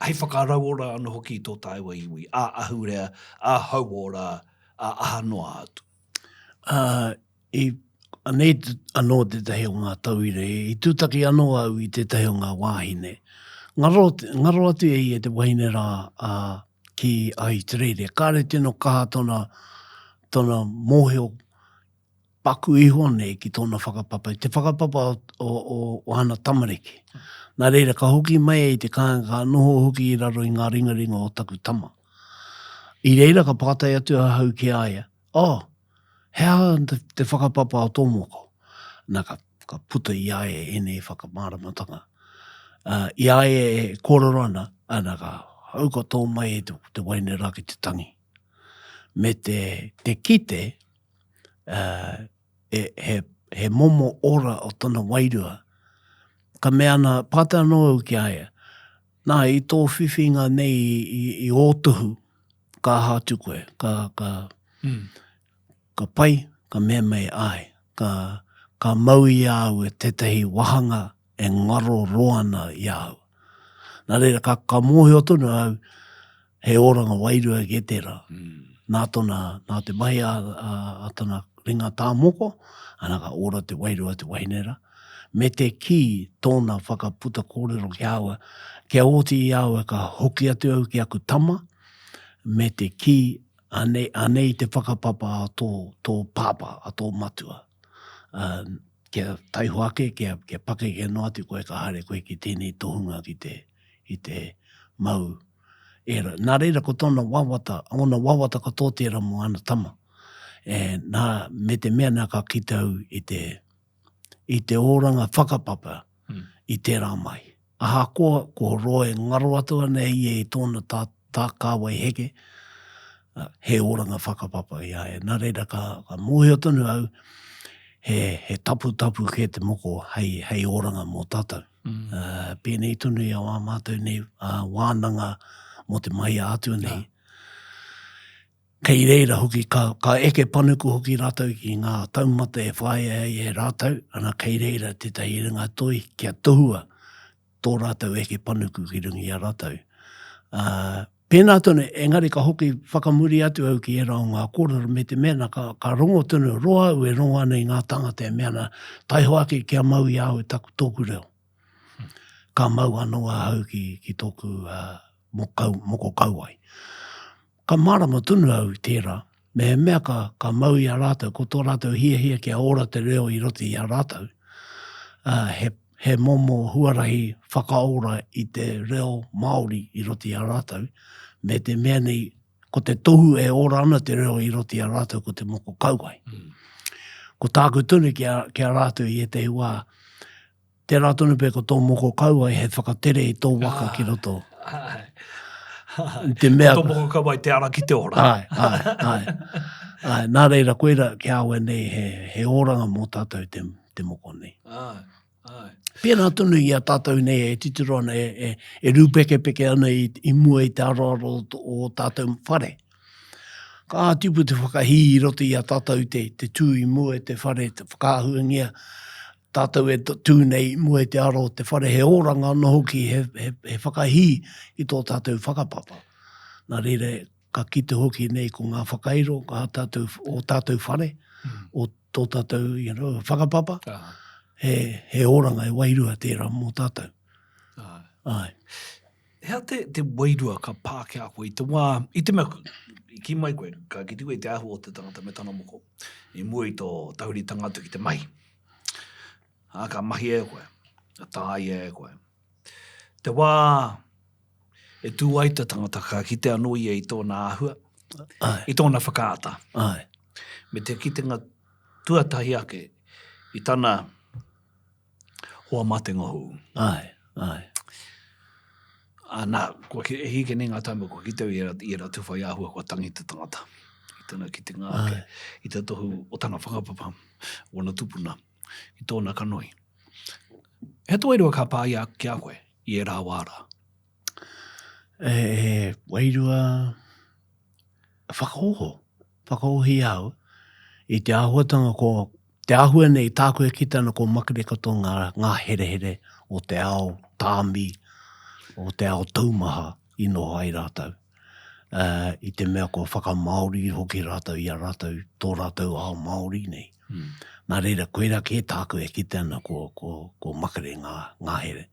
hei whakarauora anō hoki i tō tāua iwi, ā-ahurea, ā-hauora, ā-aha noa atu. Ā, i, anei anō tētahi o ngā tauira, i tūtaki anō au i tētahi o ngā wāhine. Ngaro, ngaro atu e ia te wahine rā, ā, ki Ahitereiria. Kāre tino kaha tōna, tōna mōhio paku iho nei ki tōna whakapapa, te whakapapa o, o, o, o ana tamariki. Nā reira, ka hoki mai i te kāinga, ka noho hoki i raro i ngā ringaringa o taku tama. I reira ka pātai atu ahau ki a ia, Oh, he aha te, te whakapapa o tō moko? Nā, ka, ka puta i a ia ēnei whakamāramatanga. Uh, I a ia e kōrero ana, ana ka hau ka tō mai e te, te waina rā ki te tangi. Me te, te kite, uh, e, he, he momo ora o tana wairua. Ka mea ana, pātai anō au ki a ia, nā, i tō whiwhinga nei i, i, i ō tohu, ka aha atu koe, ka, ka, mm. ka pai, ka mea mai ai, ka, ka mau i a au e tētahi wahanga e ngaro roa ana i a au. Nā reira, ka, ka mōhio tonu au, he oranga wairua kē tērā. Mm. Nā tōna, nā te mahi a, a, a tana ringa tā moko, ana ka ora te wairua te wahine rā. Me te kī tōna whakaputa kōrero ki a au, kia oti i a au ka hoki atu au ki aku tama, me te kī, anei, anei te whakapapa a tō, tō pāpā, a tō matua. Uh, kia taiho ake, kia, kia pakeke noa atu koe, ka haere koe ki tēnei tohunga ki te, i te mau ērā. Nā reira ko tōna wawata, ōna wawata katoa tērā mō ana tama. E, nā, me te mea nā ka kite au i te, i te oranga whakapapa mm. i tērā mai. Ahakoa, ko roa e ngaro atu ana e ia i tōna tā, tā kāwai heke, he oranga whakapapa i a ia. Nā reira, ka, ka mōhio tonu au, he, he taputapu kē te moko hei, hei oranga mō tātou. Mm. Uh, pēnei tonu i a wā mātou nei uh, wānanga mō te mahi a atua nei. Kei reira hoki, ka, ka eke panuku hoki rātou ki ngā taumata e whāia ai e rātou, ana kei reira tētahi ringa toi kia tohua tō rātou eke panuku ki runga i a rātou. Uh, pēnā tonu, engari ka hoki whakamuri atu au ki ērā o ngā kōrero me te mea nā, ka, ka rongo tonu, roa au e rongo ana i ngā tāngata e mea ana, taihoa ake kia mau i a au taku, tōku reo. Ka mau anō ahau ki, ki tōku uh, mokau, moko kauae. Ka mārama tonu au i tērā, mehemea ka, ka mau i a rātou, ko tō rātou hiahia kia ora te reo i roto i a rātou, ā, he, he momo huarahi whakaora i te reo Māori i roto i a rātou, me te mea nei, ko te tohu e ora ana te reo i roto i a rātou ko te moko kauae. Mm. Ko tāku tonu ki a, ki a rātou i ētehi wā, Tērā tonu pea ko tō moko kauae he whakatere i tō waka ki roto. Āe. Te mea... Ko tō moko kauae te ara ki te ora. Āe, āe, āe. Āe, nā reira, koira ki a au nei he, he oranga mō tātou te, te moko nei. Āe, āe. Pērā tonu i a tātou nei e titiro ana, e, e, e rūpekepeke ana i, i mua i te aroaro o ō tātou whare. Ka tipu te whakahī i roto i a tātou te, te tū i mua i te whare, te whakaahuangia, tātou e tū nei i mua i te aro o te whare, he oranga anō hoki, he, he, he whakahī i tō tātou whakapapa. Nā reira, ka kite hoki nei ko ngā whakairo, kā tātou, o tātou whare, mm. o tō tātou you know, whakapapa, ah. he, he oranga, he wairua tērā mō tātou. Ai. Ai. Hea te, te wairua ka pā ki a koe i te wā, i te mea, i kī mai koe, ka kite koe i te āhua o te tangata me tana moko, i mua i tō tahuritanga atu ki te mahi. Ā, ka mahi e koe, ka tāia e koe. Te wā e tū ai te tangata, ka kite anō ia i tōna āhua, Ai. i tōna whakaata. Ai. Me te kitenga tuatahi ake i tana hoa matenga hou. Ai, ai. Ā, nā, kua, e hīkene ngā taima, kua kite au i era, i era tūwhai āhua kua tangi te tangata. Tana kitenga ake i te tohu o tana whakapapa, ōna tupuna, i tōna kanohi. He aha te wairua ka pā i a, ki a koe i ērā wā rā? He wairua whakaoho, whakaoho i au i te āhuatanga ko te āhua nei tāku e kite ana ko makere katoa ngā, ngā herehere o te ao tāmi, o te ao taumaha i noho ai rātou. Uh, i te mea kua whakamāori hoki rātou i a rātou, tō rātou ao Māori nei. Mm. Nā reira, koira kē tāku e kite ana ko, ko, ko makere ngā, ngā here.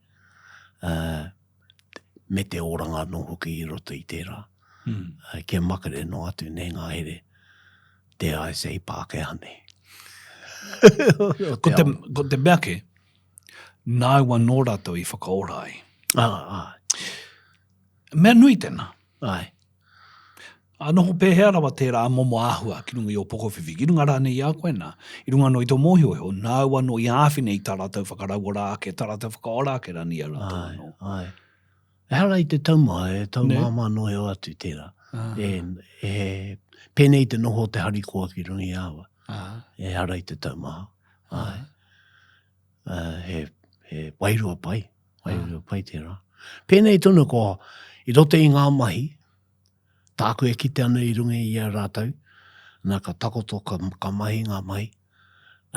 Uh, me te oranga anō hoki i roto i tērā. Mm. Uh, kia makere noa atu nei ngā here, te ai sei Pākehā nei. ko, te, ko te mea ke, nāu anō rātou i whakaora ai. Ah, ah. Mea nui tēnā. Ai. A noho pēhea rawa tērā momo āhua ki runga i ō pokowhiwhi, ki runga rānei i a koe nā, i runga anō i tō mōhiohio, nāu anō i āwhina i tā rātou whakarauora ake, tā rātou whakaora ake rānei i a rātou anō. Āe, āe. Ehara i te taumaha, he tau māmā noa iho atu tērā. E, e, pēnei te noho o te harikoa ki runga i a au. Ehara i te taumaha. Āe. He, he wairua pai, wairua pai tērā. Pēnei tonu ko, i roto i ngā mahi, Tāku e kite ana i runga i a rātou, ana ka takoto, ka, ka mahi ngā mahi,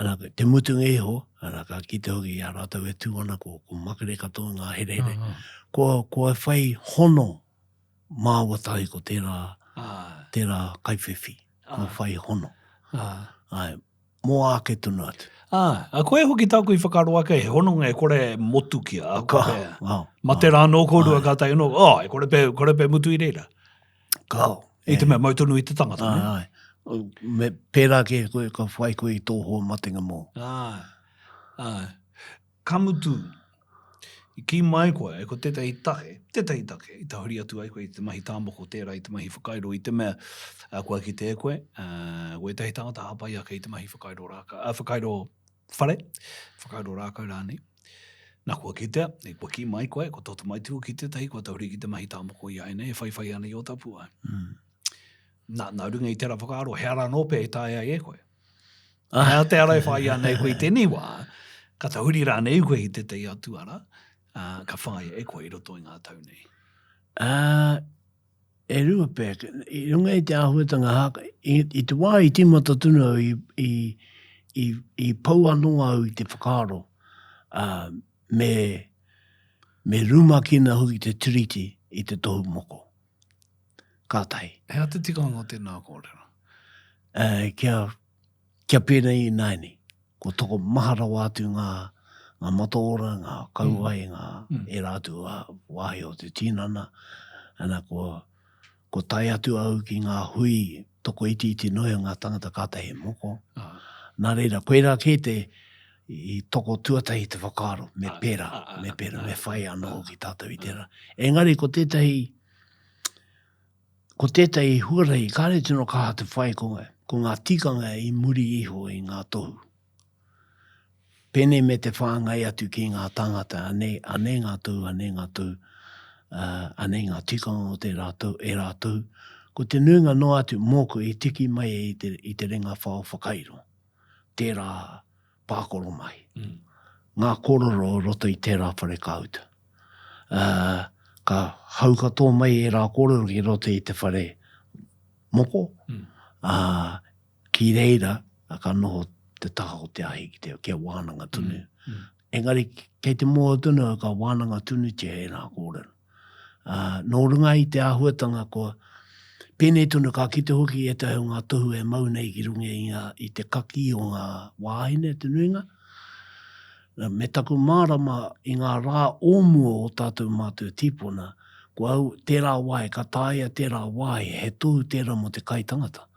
ana te mutunga iho, ana ka kite hoki i a rātou e tū ana ko, ko makere katoa ngā herehere. Uh -huh. Kua, kua whai hono māua tahi ko tērā, tērā kaiwhiwhi, kua whai hono. Ai, mō āke tonu atu. Ā, a koe hoki tāku i whakaaro ake, he hononga e kore e motukia, a ka, oh, mate rā anō kōrua ka tae anō, oh, e kore pe, kore pe mutu i reira. Kao. I te mea mau tonu i te tangata, ne? Ai, me pērā kē koe ka whai koe i tō hoa matenga mō. Āe, āe. Ka mutu, i kī mai koe, ko tētahi take, tētahi take, i tahuri atu ai koe i te mahi tāmoko tērā i te mahi whakairo i te mea, kua kite e koe, ko ētahi tāngata hāpai ake i te mahi whakairo rākau, whakairo whare, whakairo rākau rānei. Nā, kua kitea, kua kī mai koe, ko tō tamaiti hoki tētahi kua tahuri ki te mahi tāmoko i a ēnei e whaiwhai ana i ō tapuwae. Mm. Nā, nā runga i tērā whakaaro, he ara anō pea i taea ai e koe. He aha te ara e whāia ana e koe i tēnei wā, ka tahuri rānei koe ki tētahi atu ara, ā, ka whāia e koe i roto i ngā tau nei? Ā, e rua pea, i runga i te āhuatanga hākai, i, i te wā i tīmata tonu au i, i, i, i pau anō au i te whakaaro, ā, me, me rumakina hoki te Tiriti i te tohu moko. Kātahi. He aha te tikanga o tēnā kōrero? Uh, kia, kia pēnei ināianei. Ko tokomaha rawa atu ngā, ngā mataora, ngā kauae, mm. ngā mm. ērā atu wāhi o te tinana. Ana, kua, kua tae atu au ki ngā hui tokoitiiti noa iho ngā tangata kātahi e moko. Ah. Nā reira, koirā kē te, i toko tuatahi te whakaaro, me pērā, me pērā, me whai anō hoki tātou i tērā. Engari ko tētahi, ko tētahi huarahi kāre tino kaha te whai ko, ko ngā tikanga i muri iho i ngā tohu. Pēnei me te whāngai atu ki ngā tāngata, anei, anei ngā tohu, anei ngā tohu, uh, anei ngā tikanga o tērā tohu, ērā tohu. Ko te nuinga noa atu mōku i tiki mai i te, i te ringa whao whakairo, tērā pākoro mai. Mm. Ngā kōrero o roto i tērā whare kāuta. Uh, ka hau katoa mai ērā kōrero ki roto i te whare moko, mm. uh, ki reira ka noho te taha o te ahi ki te, kia wānanga tonu. Mm. Mm. Engari, kei te mōhio tonu au ka wānanga tonutia ērā kōrero. Ā, nō runga i te āhuatanga kua pēnei tonu ka kite hoki ētahi o ngā tohu e mau nei ki runga i ngā, i te kakī o ngā wāhine te nuinga. Nā, me taku mārama i ngā rā o mua o tātou mātua tīpuna, ko au, tērā wāhi, ka taea tērā wāhi, he tohu tērā mō te kaitangata.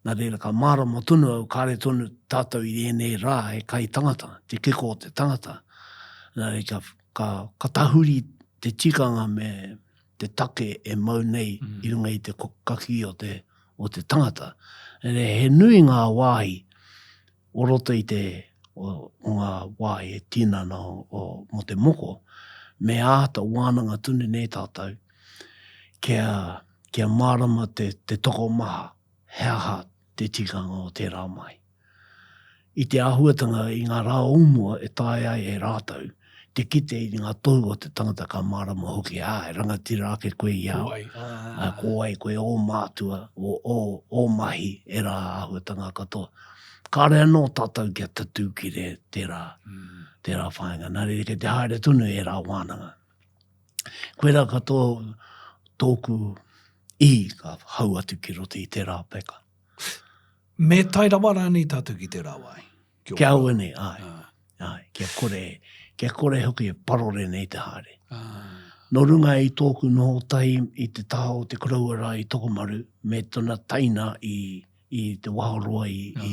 Nā reira, ka mārama tonu au, kāre tonu tātou i ēnei rā he kaitangata, te kiko o te tangata. Nā reira, ka, ka, ka tahuri te tikanga me te take e mau nei mm. i runga i te kakī o te, o te tangata. Reira, he nui ngā wāhi o roto i te, o, o ngā wāhi e tinana o, o, mō te moko, me āta wānanga tonu nei tātou kia, kia mārama te, te tokomaha. He aha te tikanga o tērā mai? I te āhuatanga i ngā rā o mua e taea ai e rātou te kite i ngā tohu o te tangata ka mārama hoki, ā, e rangatira ake koe i a au, ā, ko wai koe, ō mātua, ō, ō, ō mahi, ērā āhuatanga katoa. Kāre anō tātou kia tatū ki re, tērā, tērā whāinga. Nā reira, kei te haere tonu ērā wānanga. Koirā katoa tōku ihi ka hau atu ki roto i tērā peka. Me tae rawa rānei tātou ki tērā wāhi? Ki a au nei, āe. Āe, kia kore, kia kore hoki e parore nei te haere. Nō runga i tōku noho tahi i te taha o te koroua rā i Tokomaru me tona taina i, i Te Waharoa i, i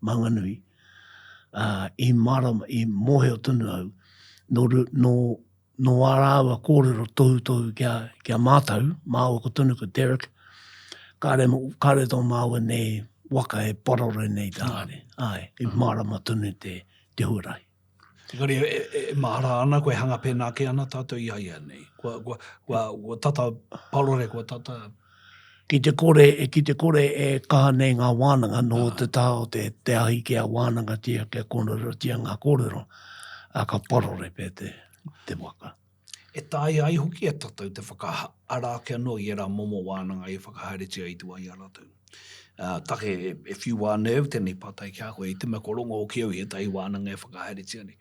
Maunganui, ā, i mārama, i mōhio tonu au, nō, nō, nō ā rāua kōrero tohutohu ki a, ki a mātou, māua ko tonu ko Derek, kāre, kāre tō māua nei waka e parore nei te haere. Āe, i mārama tonu te, te huarahi. Engari e, e, e mahara ana koe hanga pēnā kē ana tātou i a ia nei. Kua, kua, kua, kua tata parore, kua tata... Ki te kore, ki te kore e kaha nei ngā wānanga nō te taha o te, te ahi kia wānangatia, kia kōrerotia ngā kōrero, ā, ka parore pea te, te waka. E taea ai hoki e tātou te whakaara ake anō i ērā momo wānanga i whakahaeretia i te wā i a rātou. Ā, take e, e whiua ana e au tēnei pātai ki a koe, i te mea kua rongo hoki au i ētahi wānanga e whakahaeretia nei.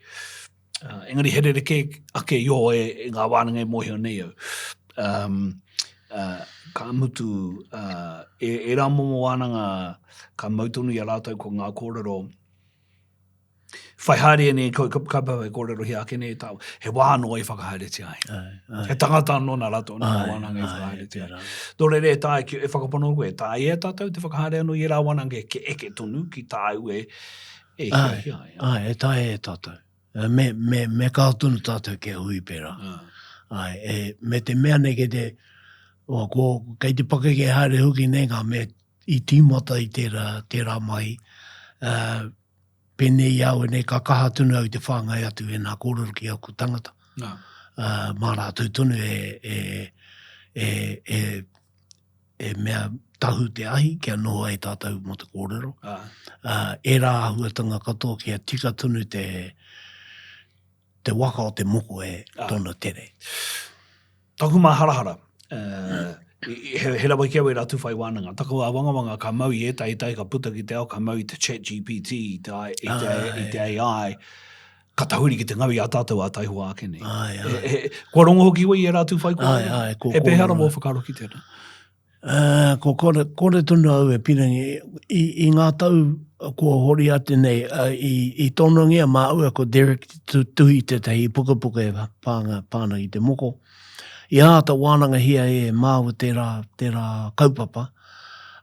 Uh, engari he rerekē ake i ō e, e ngā wānanga e mōhio nei au. Um, uh, ka mutu, uh, e, ērā momo wānanga ka mau tonu i a rātou ko ngā kōrero whai haere nei kaupapa e kōrerohia ake nei tāu, he wā anō i whakahaeretia ai. Ai, ai. He tangata anō nā rātou nā wānanga i whakahaeretia ai. Nō reira e taea, e whakapono koe, e taea e tātou te whakahaere anō i ērā wānanga ke eke tonu ki tāu e, e hiahia ai. Ai, e taea e tātou. Me, me, me kaha tonu tātou kia hui pērā. Ai, e, me te mea nei kei te, o, ko, kei te pakeke haere hoki nei ngā mea i tīmata i tērā, tērā mahi. Uh, pēnei i a au nei, ka kaha tonu au te whāngai atu e nā kōrero ki aku tangata. Nā. Uh, mā rātou tonu e, e, e, e, e mea tahu te ahi kia noho ai tātou mō te kōrero. Ah. Uh, ērā āhuatanga katoa kia tika tonu te, te waka o te moko e ah. tōna tere. Taku māharahara, uh, he, he rawa ki au e rātou whai wānanga. Taku āwangawanga ka mau i ētahi tahi ka puta ki te ao, ka mau i te chat GPT, i te, i te, ah, i te AI, ka tahuri ki te ngau i a tātou ā taihoa ake nei. Ai, ai. E, e, kua rongo hoki koe i ērā tū whai kōrero? Ai, ai, ko, he pēhea rawa ō whakaaro ki tērā? Uh, ko kore, kore tonu au e pirangi. I, i ngā tau kua hori atu nei, uh, i, i tonongia māua ko Derek tu, tuhi tētahi pukapuka e pānga, pāna ki te moko. I āta wānangahia e māua tērā, tērā kaupapa,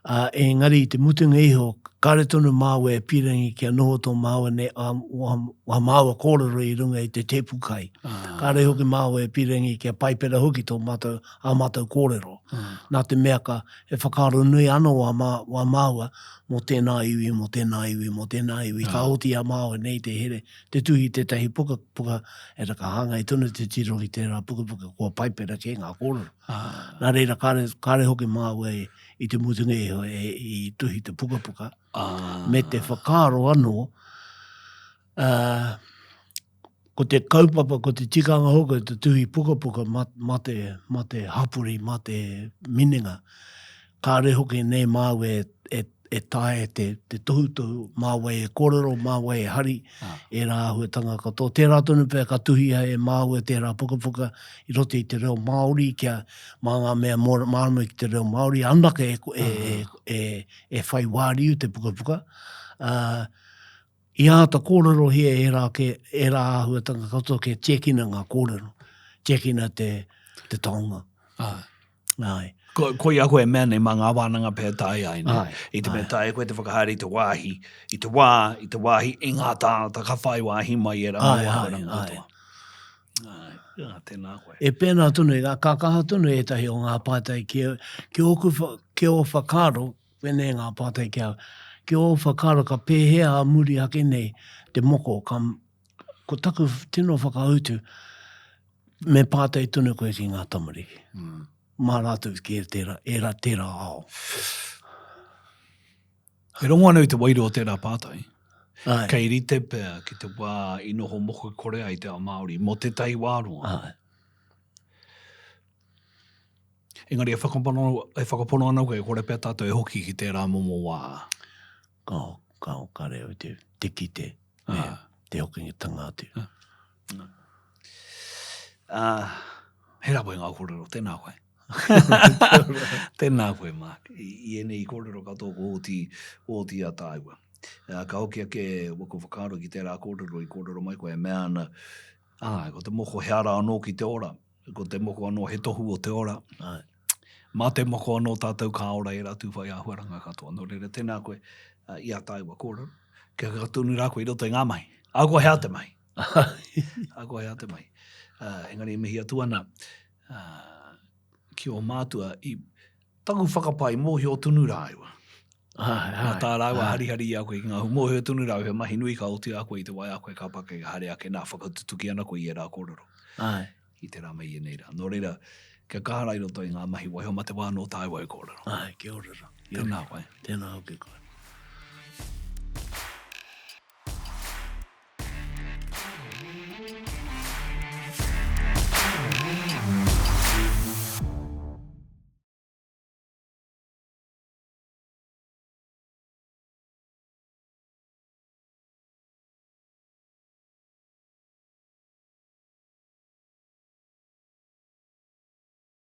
Ā, engari i te mutunga iho, kāre tonu māua e pīrangi kia noho tō māua nei, ā, wā, wā māua kōrero i runga i te tēpu kai. Kāre hoki māua e pīrangi kia paipera hoki tō mātou, ā mātou kōrero. Nā te mea ka, he whakaaro nui anō wā mā, wā māua mō tēnā iwi, mō tēnā iwi, mō tēnā iwi. Ka oti i a māua nei te here, te tuhi tētahi pukapuka, e ka hāngai tonu te tiro ki tērā pukapuka kua paipera kē ngā kōrero. Nā reira, kāre, kāre hoki māua i, i te mutunga iho e, i tuhi te pukapuka, me te whakaaro anō, uh, ko te kaupapa, ko te tikanga hoki o te tuhi pukapuka ma, ma, te, ma te hapori, ma te minenga, kāre hoki nei māua e, e, e taea te, te tohutohu, mā wai e kōrero, mā wai e hari, ērā āhuatanga katoa. Tērā tonu pea ka tuhia e māua tērā pukapuka i roto i te reo Māori kia mā ngā mea mārama ki te reo Māori anake e, e, e, e, e whai wāriu te pukapuka. Uh, I āta kōrerohia ērā, ke, ērā āhuatanga katoa kia tiakina ngā kōrero, tiakina te, te taonga. Ah. Ai. Ko, koia koe e mea nei mā ngā wānanga pea taea ai, nē? Ai, I te mea taea koe te whakahaere i te wāhi, i te wā, i te wāhi, i ngā tāngata ka whai wāhi mai ērā momo āhuaranga katoa. Ai, ai, tēnā koe. E pēnā tonu, ka kaha tonu ētahi o ngā pātai ki, ki ōku, ki ō whakaaro, pēnei ngā pātai ki au, ki ō whakaaro ka pēhea a muri ake nei te moko, ka, ko taku tino whakautu, Me pātai tonu koe ki ngā tamariki. Mm. Mā rātou kē tērā, ērā, tērā ao. E rongo ana au i te wairua o tērā pātai. Ai. Kei rite pea ki te wā i noho moko kore ai te ao Māori mō tētahi wā roa. Ai. Engari e whakapono, e whakapono ana koe, e kore pea tātou e hoki ki tērā momo wā. Ka, ka, kare au te, te kite, me, ah. te hokingatanga atu. Ah. Ah, he rawe ngā kōrero, tēnā koe. Tēnā koe, Mark. I, i ēnei kōrero katoa ko oti, oti a tāua. Ka hoki ake waku whakaaro ki tērā kōrero i kōrero mai koe e mea ana, āe, ko te moko he ara anō ki te ora, ko te moko anō he tohu o te ora. Āe. Mā te moko anō tātou ka ora ērā tū whai āhuaranga katoa. Nō reira, tēnā koe i a tāua kōrero. Kia kaha tonu rā koe i roto i ngā mahi. Ahakoa he aha te mahi. Ahakoa he aha te mahi. Engari e mihi atu ana ki ō mātua i Taku whakapae, mōhio tonu rāua. Āe, āe. Nā tā rāua harihari i a koe ki ngā hui, mōhio tonu rāua he mahi nui ka oti a koe i te wā i a koe ka pakeke haere ake nā, whakatutuki ana koe i ērā kōrero. Āe. I te rā mai i ēnei rā. Nō reira, kia kaha rā i roto i ngā mahi, waiho mā te wā nō tāua e kōrero. Āe, kia ora rā. Tēnā koe. Tēnā hoki koe.